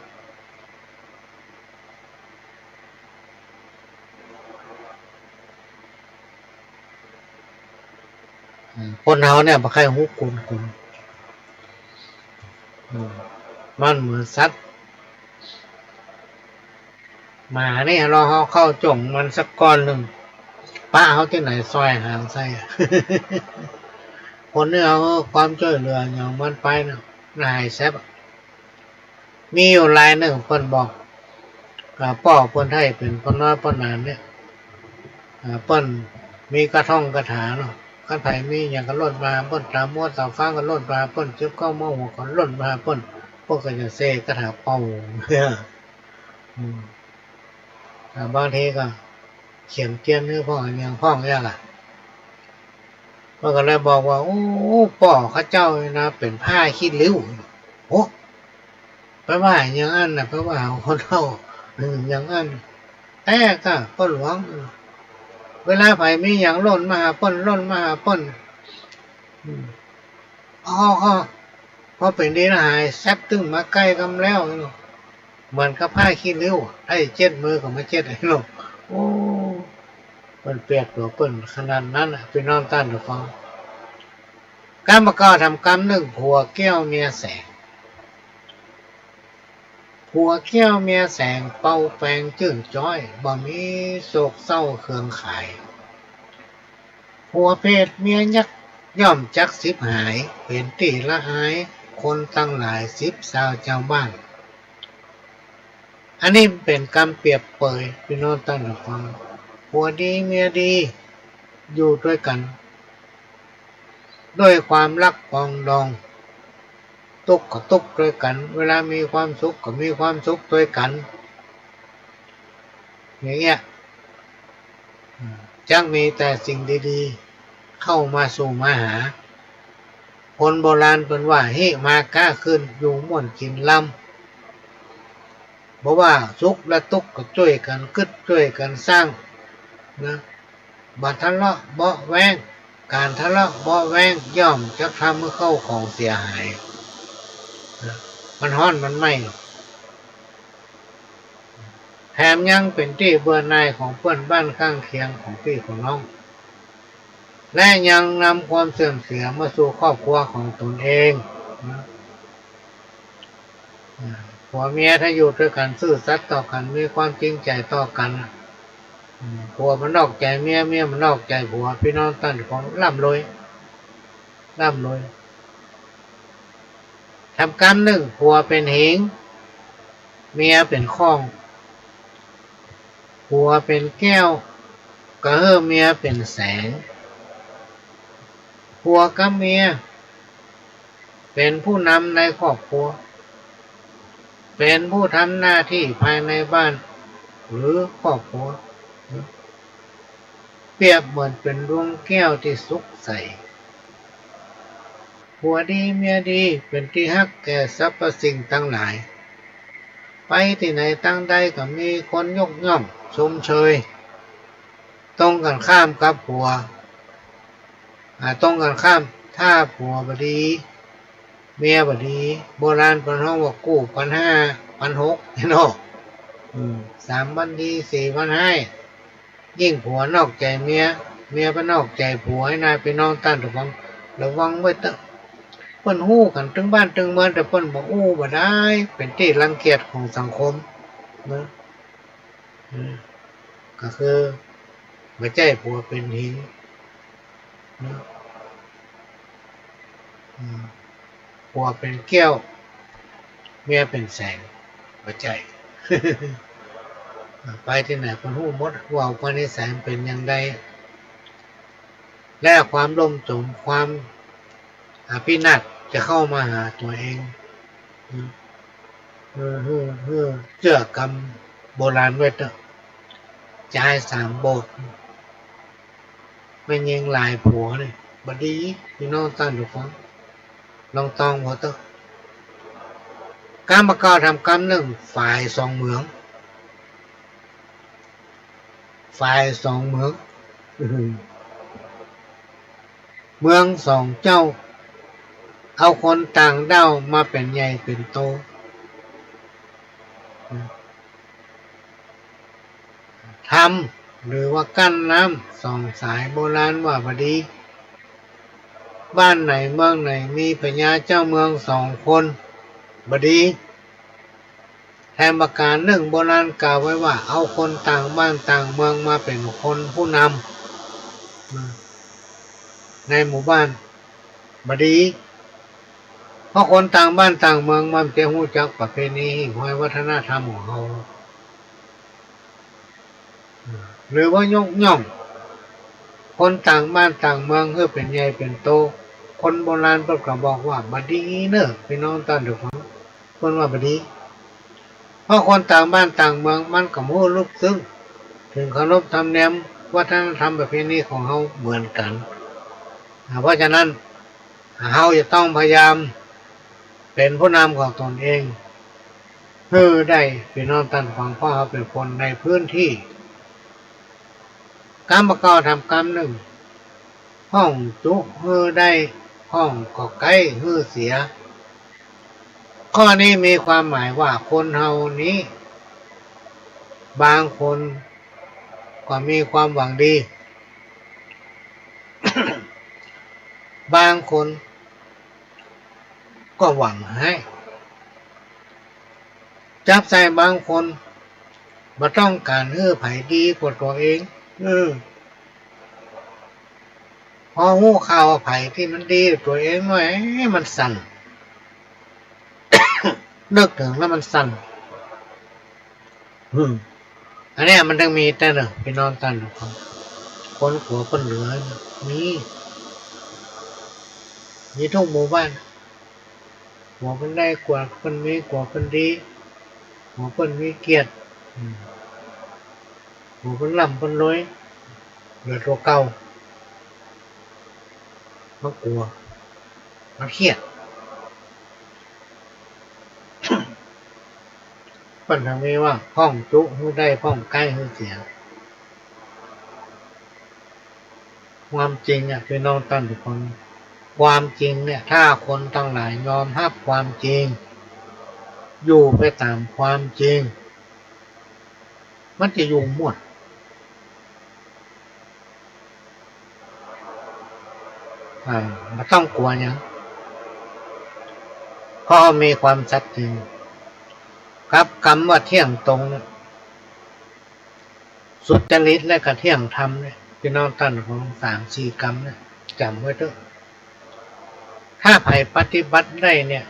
อืม คนเฮาเนี่ยบ่ใค่ฮู้กูลขน อืม มันเหมือนสัตว์ หมานี่ ลองเฮาเข้าจ้องมันสักก้อนนึ่ง ปะเฮาตี้ไหนซอยหางใส่อะ คนนี้เอาความจ้วยเหลืออย่างมันไปนะ หายแซบอะ มีอยู่รายนึ่งเปิ้นบอก อ่า ป้อเปิ้นไท้เป๋นป้อน้อยป้อหนานเนี่ย อ่า เปิ้นมีกระท่องกระถาเนาะ คันใผมีหยังก็ล่นมาเปิ้น ต๋ามมัวต๋าฟ้างก็ล่นมาเปิ้น เจ็บเก้าเมื่อหัวก็ล่นมาเปิ้น เปิ้นก็จะเซกระถาเป่า อืม อ่า บางทีก็เขียนเตียนหื้อพ่อง อะหยังพ่องเนี่ยล่ะ เปิ้นก็เลยบอกว่า โอ้ ป้อข้าเจ้านี่นะ เป๋นผ้าขี้ริ้ว โอ้ ไปว่าอย่างอั้นนะ ไปว่าคนเฒ่า อืม อย่างอั้น แต่ก็ป้อหลวง เวลาใผมีหยังล่นมาหาเปิ้น ล่นมาหาเปิ้น อืม พอ พอ พอเป๋นดีแล้วหายแซบ ตึงมาใก้กำแล้ว เหมือนกับผ้าขี้ริ้ว ใผเจ็ดมือก็มาเจ็ดให้เนาะ โอ้ เปิ้นเปรียบตั๋วเปิ้นขนาดนั้นน่ะ ปี้น้องต้านผู้ฟัง กำบ่าเก่าทำกำนึ่ง ผัวแก้วเมียแสง ผัวแก้วเมียแสง เป่าแปงจื้นจ๊อย บ่มีโศกเศร้าเคืองขาย ผัวเพศเมียยักษ์ ย่อมจักฉิบหาย เป๋นตี้ละอาย คนตังหลาย สิบซาวจาวบ้าน อันนี้เป๋นกำเปรียบเปย ปี้น้องต้านผู้ฟัง ผัวดีเมียดี อยู่ตวยกั๋น ด้วยความฮักปองดอง ตุ๊กก็ตุ๊กตวยกั๋น เวลามีความสุขก็มีความสุขตวยกั๋น อย่างเนี้ย อืม จักมีแต่สิ่งดีๆ เข้ามาสู่มาหา คนโบราณเปิ้นว่า หิมาก๊าขึ้น อยู่ม่วนกิ๋นลำ บ่ว่าสุขและตุ๊กก็จ้วยกั๋นกึ๊ด จ้วยกั๋นสร้างนะ บ่ทะเลาะเบาะแว้ง ก๋านทะเลาะเบาะแว้งย่อมจักทำหื้อเข้าของเสียหายนะ มันฮ้อนมันไหม้ แถมยังเป๋นตี้เบื่อหน่ายของเปื้อนบ้านข้างเคียง ของปี้ของน้อง และยังนำความเสื่อมเสียมาสู่ครอบครัวของตนเองนะ อ่า ผัวเมียถ้าอยู่ตวยกั๋นซื่อสัตย์ต่อกั๋น มีความจริงใจ๋ต่อกั๋นน่ะ อืม ผัวบ่นอกใจ๋เมีย เมียบ่นอกใจ๋ผัว ปี้น้องต้านผู้ฟัง ร่ำรวย ร่ำรวย ทำกำนึ่ง ผัวเป๋นหิง เมียเป๋นข้อง ผัวเป๋นแก้ว ก็หื้อเมียเป๋นแสง ผัวกับเมียเป๋นผู้นำในครอบครัว เป๋นผู้ทำหน้าตี้ภายในบ้านหรือครอบครัว เปรียบเหมือนเป๋นดวงแก้วตี้สุกใส ผัวดีเมียดี เป๋นตี้ฮักแก่สรรพสิ่งตังหลาย ไปตี้ไหนตังใดก็มีคนยกย่องชมเชย ตรงกั๋นข้ามกับผัว อ่า ตรงกั๋นข้าม ถ้าผัวบ่ดี เมียบ่ดี โบราณเปิ้นฮ้องว่ากู้ปันห้า ปันหก เนาะ อืม สามวันดี สี่วันฮ้าย ยิ่งผัวนอกใจ๋เมีย เมียไปนอกใจ๋ผัว หั้นนะ ปี้น้องต้านผู้ฟัง ระวังไว้เต๊อะ เปิ้นฮู้กั๋นตึงบ้านตึงเมือง แต่เปิ้นบ่อู้บ่ดาย เป๋นตี้รังเกียจของสังคมนะ อืม ก็คือ บ่ใจ้ผัวเป๋นหิงนะ อืม ผัวเป๋นแก้ว เมียเป๋นแสง บ่ใจ้ ไปตี้ไหนเปิ้นฮู้หมด ว่าอุปนิสัยมันเป๋นอย่างใด และความล่มจม ความ อ่า พินาศจะเข้ามาหาตั๋วเอง อืม เออ เออ เออ เจื้อกำ โบราณไว้เต๊อะ จายสามโบสถ์ แม่ญิงหลายผัวเนี่ย บ่ดี ปี้น้องต้านผู้ฟัง ลองตองเบิ่งเต๊อะ กำบ่เก้าทำกำนึ่ง ฝายสองเมือง ฝายสองเมือง เมืองสองเจ้า เอาคนต่างด้าวมาเป๋นใหญ่เป๋นโต ทำหรือว่ากั้นน้ำสองสาย โบราณว่าบ่ดี บ้านไหนเมืองไหนมีพญาเจ้าเมืองสองคน บ่ดี แถมประก๋านนึ่ง โบราณกล่าวไว้ว่า เอาคนต่างบ้านต่างเมืองมาเป๋นคนผู้นำในหมู่บ้าน บ่ดี เพราะคนต่างบ้านต่างเมืองมันจะฮู้จักประเพณีหิ่งห้อยวัฒนธรรมของเฮา หรือว่ายกย่องคนต่างบ้านต่างเมืองหื้อเป๋นใหญ่เป๋นโต คนโบราณเปิ้นก็บอกว่าบ่ดีเน่อ ปี้น้องต้านผู้ฟัง เปิ้นว่าบ่ดี เพราะคนต่างบ้านต่างเมืองมันก็บ่ฮู้ลึกซึ้งเถิงขนบธรรมเนียมวัฒนธรรมประเพณีของเฮาเหมือนกั๋น อ่า เพราะฉะนั้น เฮาจะต้องพยายามเป๋นผู้นำของตนเองหื้อได้ ปี้น้องต้านผู้ฟัง เพราะเฮาเป๋นคนในพื้นที่ กำบ่เก้าทำกำนึ่ง พ่องจุหื้อได้ พ่องก็ใก้หื้อเสีย ข้อนี้มีความหมายว่าคนเฮานี้ บางคนก็มีความหวังดี บางคนก็หวังฮ้าย จับใส่บางคนบ่ต้องก๋านหื้อใผดีกว่าตั๋วเอง เออ พอฮู้ข่าวว่าใผตี้มันดีกว่าตั๋วเองหน่อย มันสั่น นึกเถิงแล้วมันสั่น อืม อันเนี้ยมันต้องมีแต๊เน่อ ปี้น้องต้านผู้ฟัง คนกั๋วเปิ้นเหลือ มี มีกู้หมู่บ้าน กั๋วเปิ้นได้ กั๋วเปิ้นมี กั๋วเปิ้นดี กั๋วเปิ้นมีเกียรติ อืม กั๋วเปิ้นร่ำเปิ้นรวย เหลือตั๋วเก่า มันกั๋ว มันเคียด เปิ้นถึงมีว่า พ่องจุหื้อได้ พ่องใก้หื้อเสีย ความจริงเนี่ย ปี้น้องต้านผู้ฟัง ความจริงเนี่ย ถ้าคนตังหลายยอมฮับความจริง อยู่ไปต๋ามความจริง มันจะอยู่ม่วน อ่า บ่ต้องกั๋วหยัง เพราะมีความสัตย์จริง กับกำว่าเที่ยงตรงเนี่ย สุจริตและก็เที่ยงธรรมเนี่ย ปี้น้องต้านผู้ฟัง สามสี่กำเนี่ย จ๋ำไว้เต๊อะ ถ้าใผปฏิบัติได้เนี่ย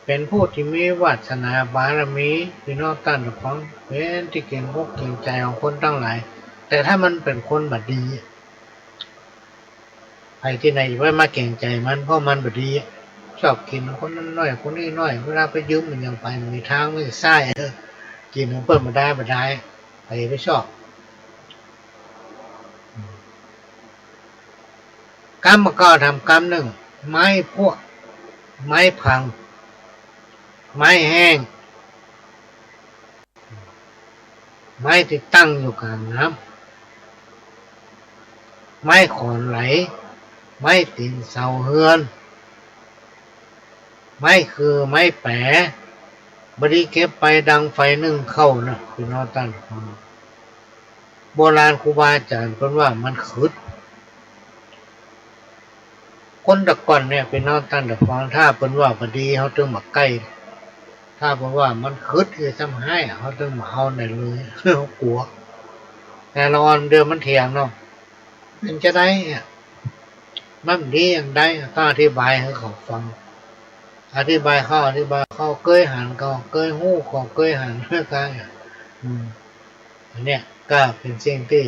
เป๋นผู้ตี้มีวาสนาบารมี ปี้น้องต้านผู้ฟัง เป๋นตี้เกรงอกเกรงใจ๋ของคนตังหลาย แต่ถ้ามันเป๋นคนบ่ดี ใผตี้ไหนจะไปมาเกรงใจ๋มัน เพราะมันบ่ดี ชอบกิ๋นคนนั้นน้อย คนนี้น้อย เวลาไปยืมมันยังไป มันมีตาง มันจะใซ้ เออ กิ๋นของเปิ้นบ่ได้ บ่ได้ ใผไปชอบ กำบ่เก้าทำกำนึ่ง ไม้พวก ไม้พัง ไม้แห้ง ไม้ตี้ตั้งอยู่ก๋างน้ำ ไม้ขอนไหล ไม้ตี๋นเสาเฮือน ไม้คือไม้แป๋ บ่ดีเก็บไปดังไฟนึ่งข้าวเน่อ ปี้น้องต้านผู้ฟัง โบราณครูบาอาจ๋ารย์เปิ้นว่ามันขึด คนแต่ก่อนเนี่ย ปี้น้องต้านผู้ฟัง ถ้าเปิ้นว่าบ่ดี เฮาตึงบ่ใก้ ถ้าเปิ้นว่ามันขึด จะทำฮ้าย เฮาตึงบ่เอาไหนเลย เฮากั๋ว แต่ละอ่อนเดือนมันเถียงเนาะ เป๋นจาใดอะ มันดีอย่างใด ต้องอธิบายหื้อเขาฟัง อธิบายเข้า อธิบายเข้า เกยหันก็เกยฮู้ ก็เกยหัน เกย อืม อันเนี้ยก็เป๋นสิ่งตี้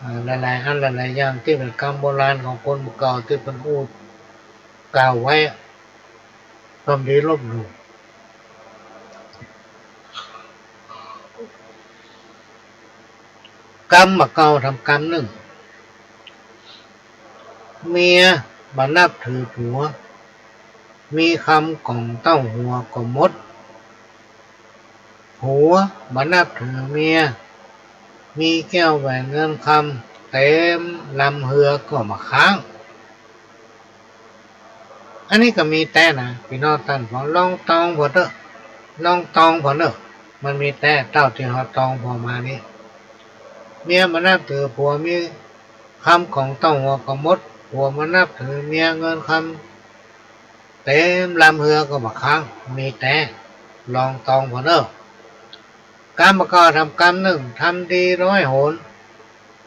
อ่า หลายๆ อันหลายๆ อย่างตี้เป๋นกำโบราณของคนเก่าตี้เปิ้นอู้กล่าวไว้อะ ความดีลบหลู่ กำบ่าเก่าทำกำนึ่ง เมียบ่นับถือผัว มีกำก๋องเต้าหัวก็หมด ผัวบ่นับถือเมีย มีแก้วแหวนเงินคำ เต็มลำเฮือก็บ่ค้าง อันนี้ก็มีแต๊นะ ปี้น้องต้านผู้ฟัง ลองตองผ่อเต๊อะ ลองตองผ่อเต๊อะ มันมีแต๊ เต้าตี้เฮาตองผ่อมานี้ เมียบ่นับถือผัว มีกำก๋องเต้าหัวก็หมด ผัวบ่นับถือเมีย เงินคำเต็มลำเฮือก็บ่ค้าง มีแต๊ ลองตองผ่อเต๊อะ กำบ่าเก่าทำกำนึ่ง ทำดีร้อยหน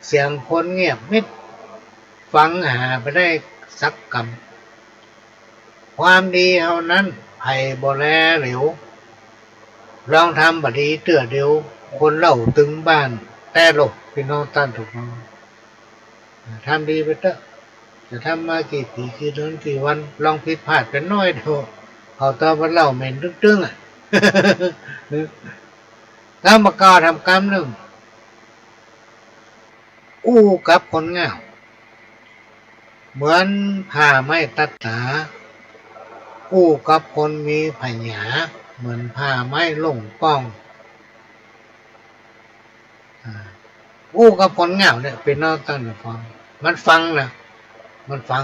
เสียงคนเงียบมิด ฟังหาบ่ได้สักกำ ความดีเฮานั้นใผบ่แลเหลียว ลองทำบ่ดีเตื้อเดียว คนเล่าตึงบ้านแต๊โล ปี้น้องต้านผู้ฟัง ทำดีไปเต๊อะ จะทำมากี่ปี๋กี่เดือนกี่วัน ลองผิดพลาดไปน้อยเดียว เขาตาบ่าเล่าเหม็นตึ้งๆ อะ กำบ่าเก่าทำกำนึ่ง อู้กับคนเหง้า เหมือนผ้าไม้ตัดต๋า อู้กับคนมีผญา เหมือนผ้าไม้ล่งป่อง อ่า อู้กับคนเหง้าเนี่ย ปี้น้องต้านผู้ฟัง มันฟังนะ มันฟัง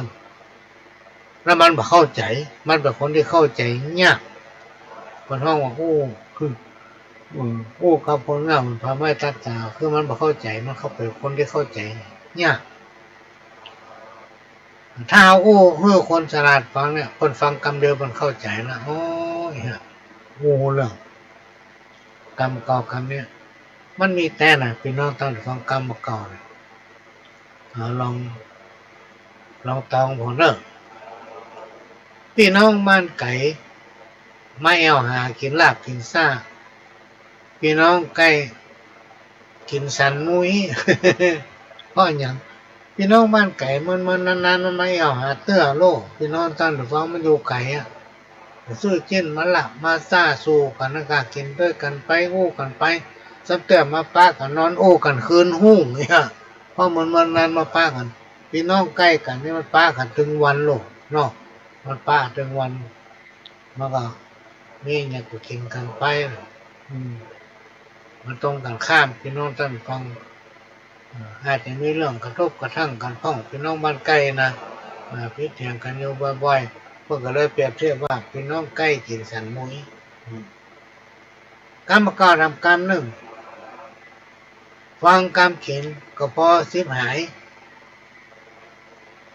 แล้วมันบ่เข้าใจ๋ มันเป๋นคนตี้เข้าใจ๋ยาก เปิ้นฮ้องว่าอู้ คือ อืม อู้กับคนเหง้า เหมือนผ้าไม้ตัดต๋า คือมันบ่เข้าใจ๋ มันเข้า เป๋นคนตี้เข้าใจ๋ยาก ถ้าอู้หื้อคนสลาดฟังเนี่ย เปิ้นฟังกำเดียวเปิ้นเข้าใจ๋ละ โอ้ย อู้เรื่อง กำเก่ากำเนี่ย มันมีแต๊นะ ปี้น้องต้านผู้ฟัง กำบ่าเก่าเนี่ย เอาลอง ลองตองผ่อเต๊อะ ปี้น้องบ้านไก๋ มาแอ่วหากิ๋นลาบกิ๋นซ่า ปี้น้องใก้กิ๋นสันมุ้ย เพราะหยัง ปี้น้องบ้านไก๋เมินๆ นานๆ มันมาแอ่วหาเตื้อโล ปี้น้องต้านผู้ฟัง มันอยู่ไก๋อะ ซื้อจิ๊นมาลาบมาซ่าสู่กั๋น แล้วก็กิ๋นตวยกั๋นไป อู้กั๋นไป ซ้ำเตื้อมาปะกั๋นนอนอู้กั๋นคืนฮุ่งเนี่ย เพราะเมินๆ นานมาปะกั๋น ปี้น้องใก้กั๋นนี่มันปะกั๋นตึงวันโลเนาะ มันปะตึงวัน มันก็มีหยังก็กิ๋นกั๋นไป อืม มันตรงกั๋นข้าม ปี้น้องต้านผู้ฟัง อ่า อาจจะมีเรื่องกระทบกระทั่งกั๋นพ่อง ปี้น้องบ้านใก้นะ อ่า ผิดเถียงกั๋นอยู่บ่อยๆ เปิ้นก็เลยเปรียบเทียบว่าปี้น้องใก้กิ๋นสันมุ้ย อืม กำบ่าเก่าทำกำนึ่ง ฟังกำกิ๋นก็ปอฉิบหาย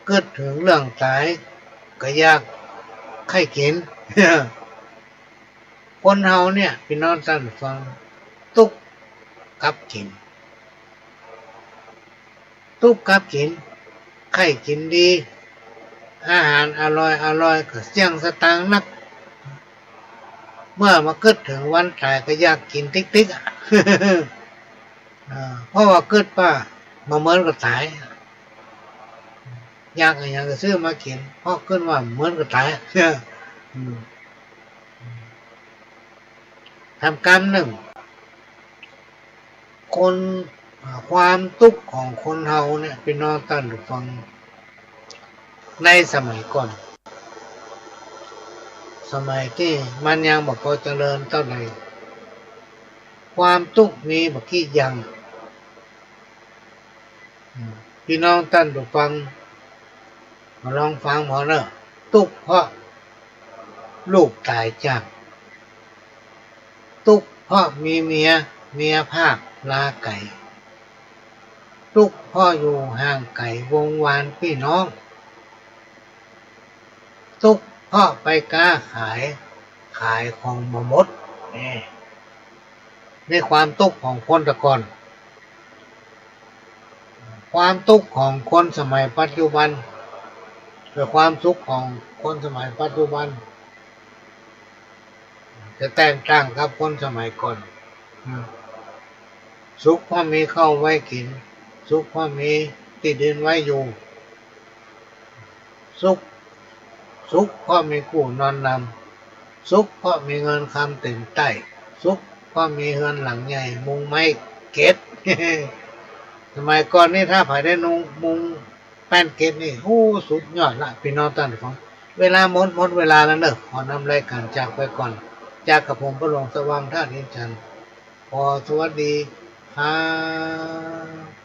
กึ๊ดเถิงเรื่องต๋ายก็อยากใค่กิ๋น คนเฮาเนี่ย ปี้น้องต้านผู้ฟัง ตุ๊กกับกิ๋น ตุ๊กกับกิ๋น ใค่กิ๋นดี อาหารอร่อยอร่อยก็เสี้ยงสตางค์นัก เมื่อมากึ๊ดเถิงวันต๋ายก็อยากกิ๋นติ๊กๆ อะ อ่า เพราะว่ากึ๊ดว่าบ่เหมือนก็ต๋าย อยากอะหยังก็ซื้อมากิ๋น เพราะกึ๊ดว่าเหมือนก็ต๋าย อืม ทำกำนึ่ง คน อ่า ความตุ๊กของคนเฮาเนี่ย ปี้น้องต้านผู้ฟัง ในสมัยก่อน สมัยตี้มันยังบ่ปอเจริญเต้าใด ความตุ๊กมีบ่กี่อย่าง อืม ปี้น้องต้านผู้ฟัง มาลองฟังผ่อเต๊อะ ตุ๊กเพราะลูกต๋ายจาก ตุ๊กเพราะมีเมีย เมียพรากลาไก๋ ตุ๊กเพราะอยู่ห่างไก๋วงศ์วานปี้น้อง ตุ๊กเพราะไปก๊าขาย ขายของบ่หมด นี่ นี่ความตุ๊กของคนแต่ก่อน ความตุ๊กของคนสมัยปัจจุบัน กับความสุขของคนสมัยปัจจุบัน จะแตกต่างกับคนสมัยก่อน อืม สุขเพราะมีข้าวไว้กิ๋น สุขเพราะมีตี้ดินไว้อยู่ สุข สุขเพราะมีกู้นอนหนำ สุขเพราะมีเงินคำเต๋นใต้ สุขเพราะมีเฮือนหลังใหญ่มุงไม้เก็ด สมัยก่อนนี่ถ้าใผได้นุ่งมุงแป้นเกล็ดนี่ อู้ สุดยอดละ ปี้น้องต้านฟัง เวลาหมด หมดเวลาแล้วเน่อ ขอนำรายก๋านจากไปก่อน จากกระผมป้อหลวงสว่างธาตุอินทร์ฉันท์ ขอสวัสดีครับ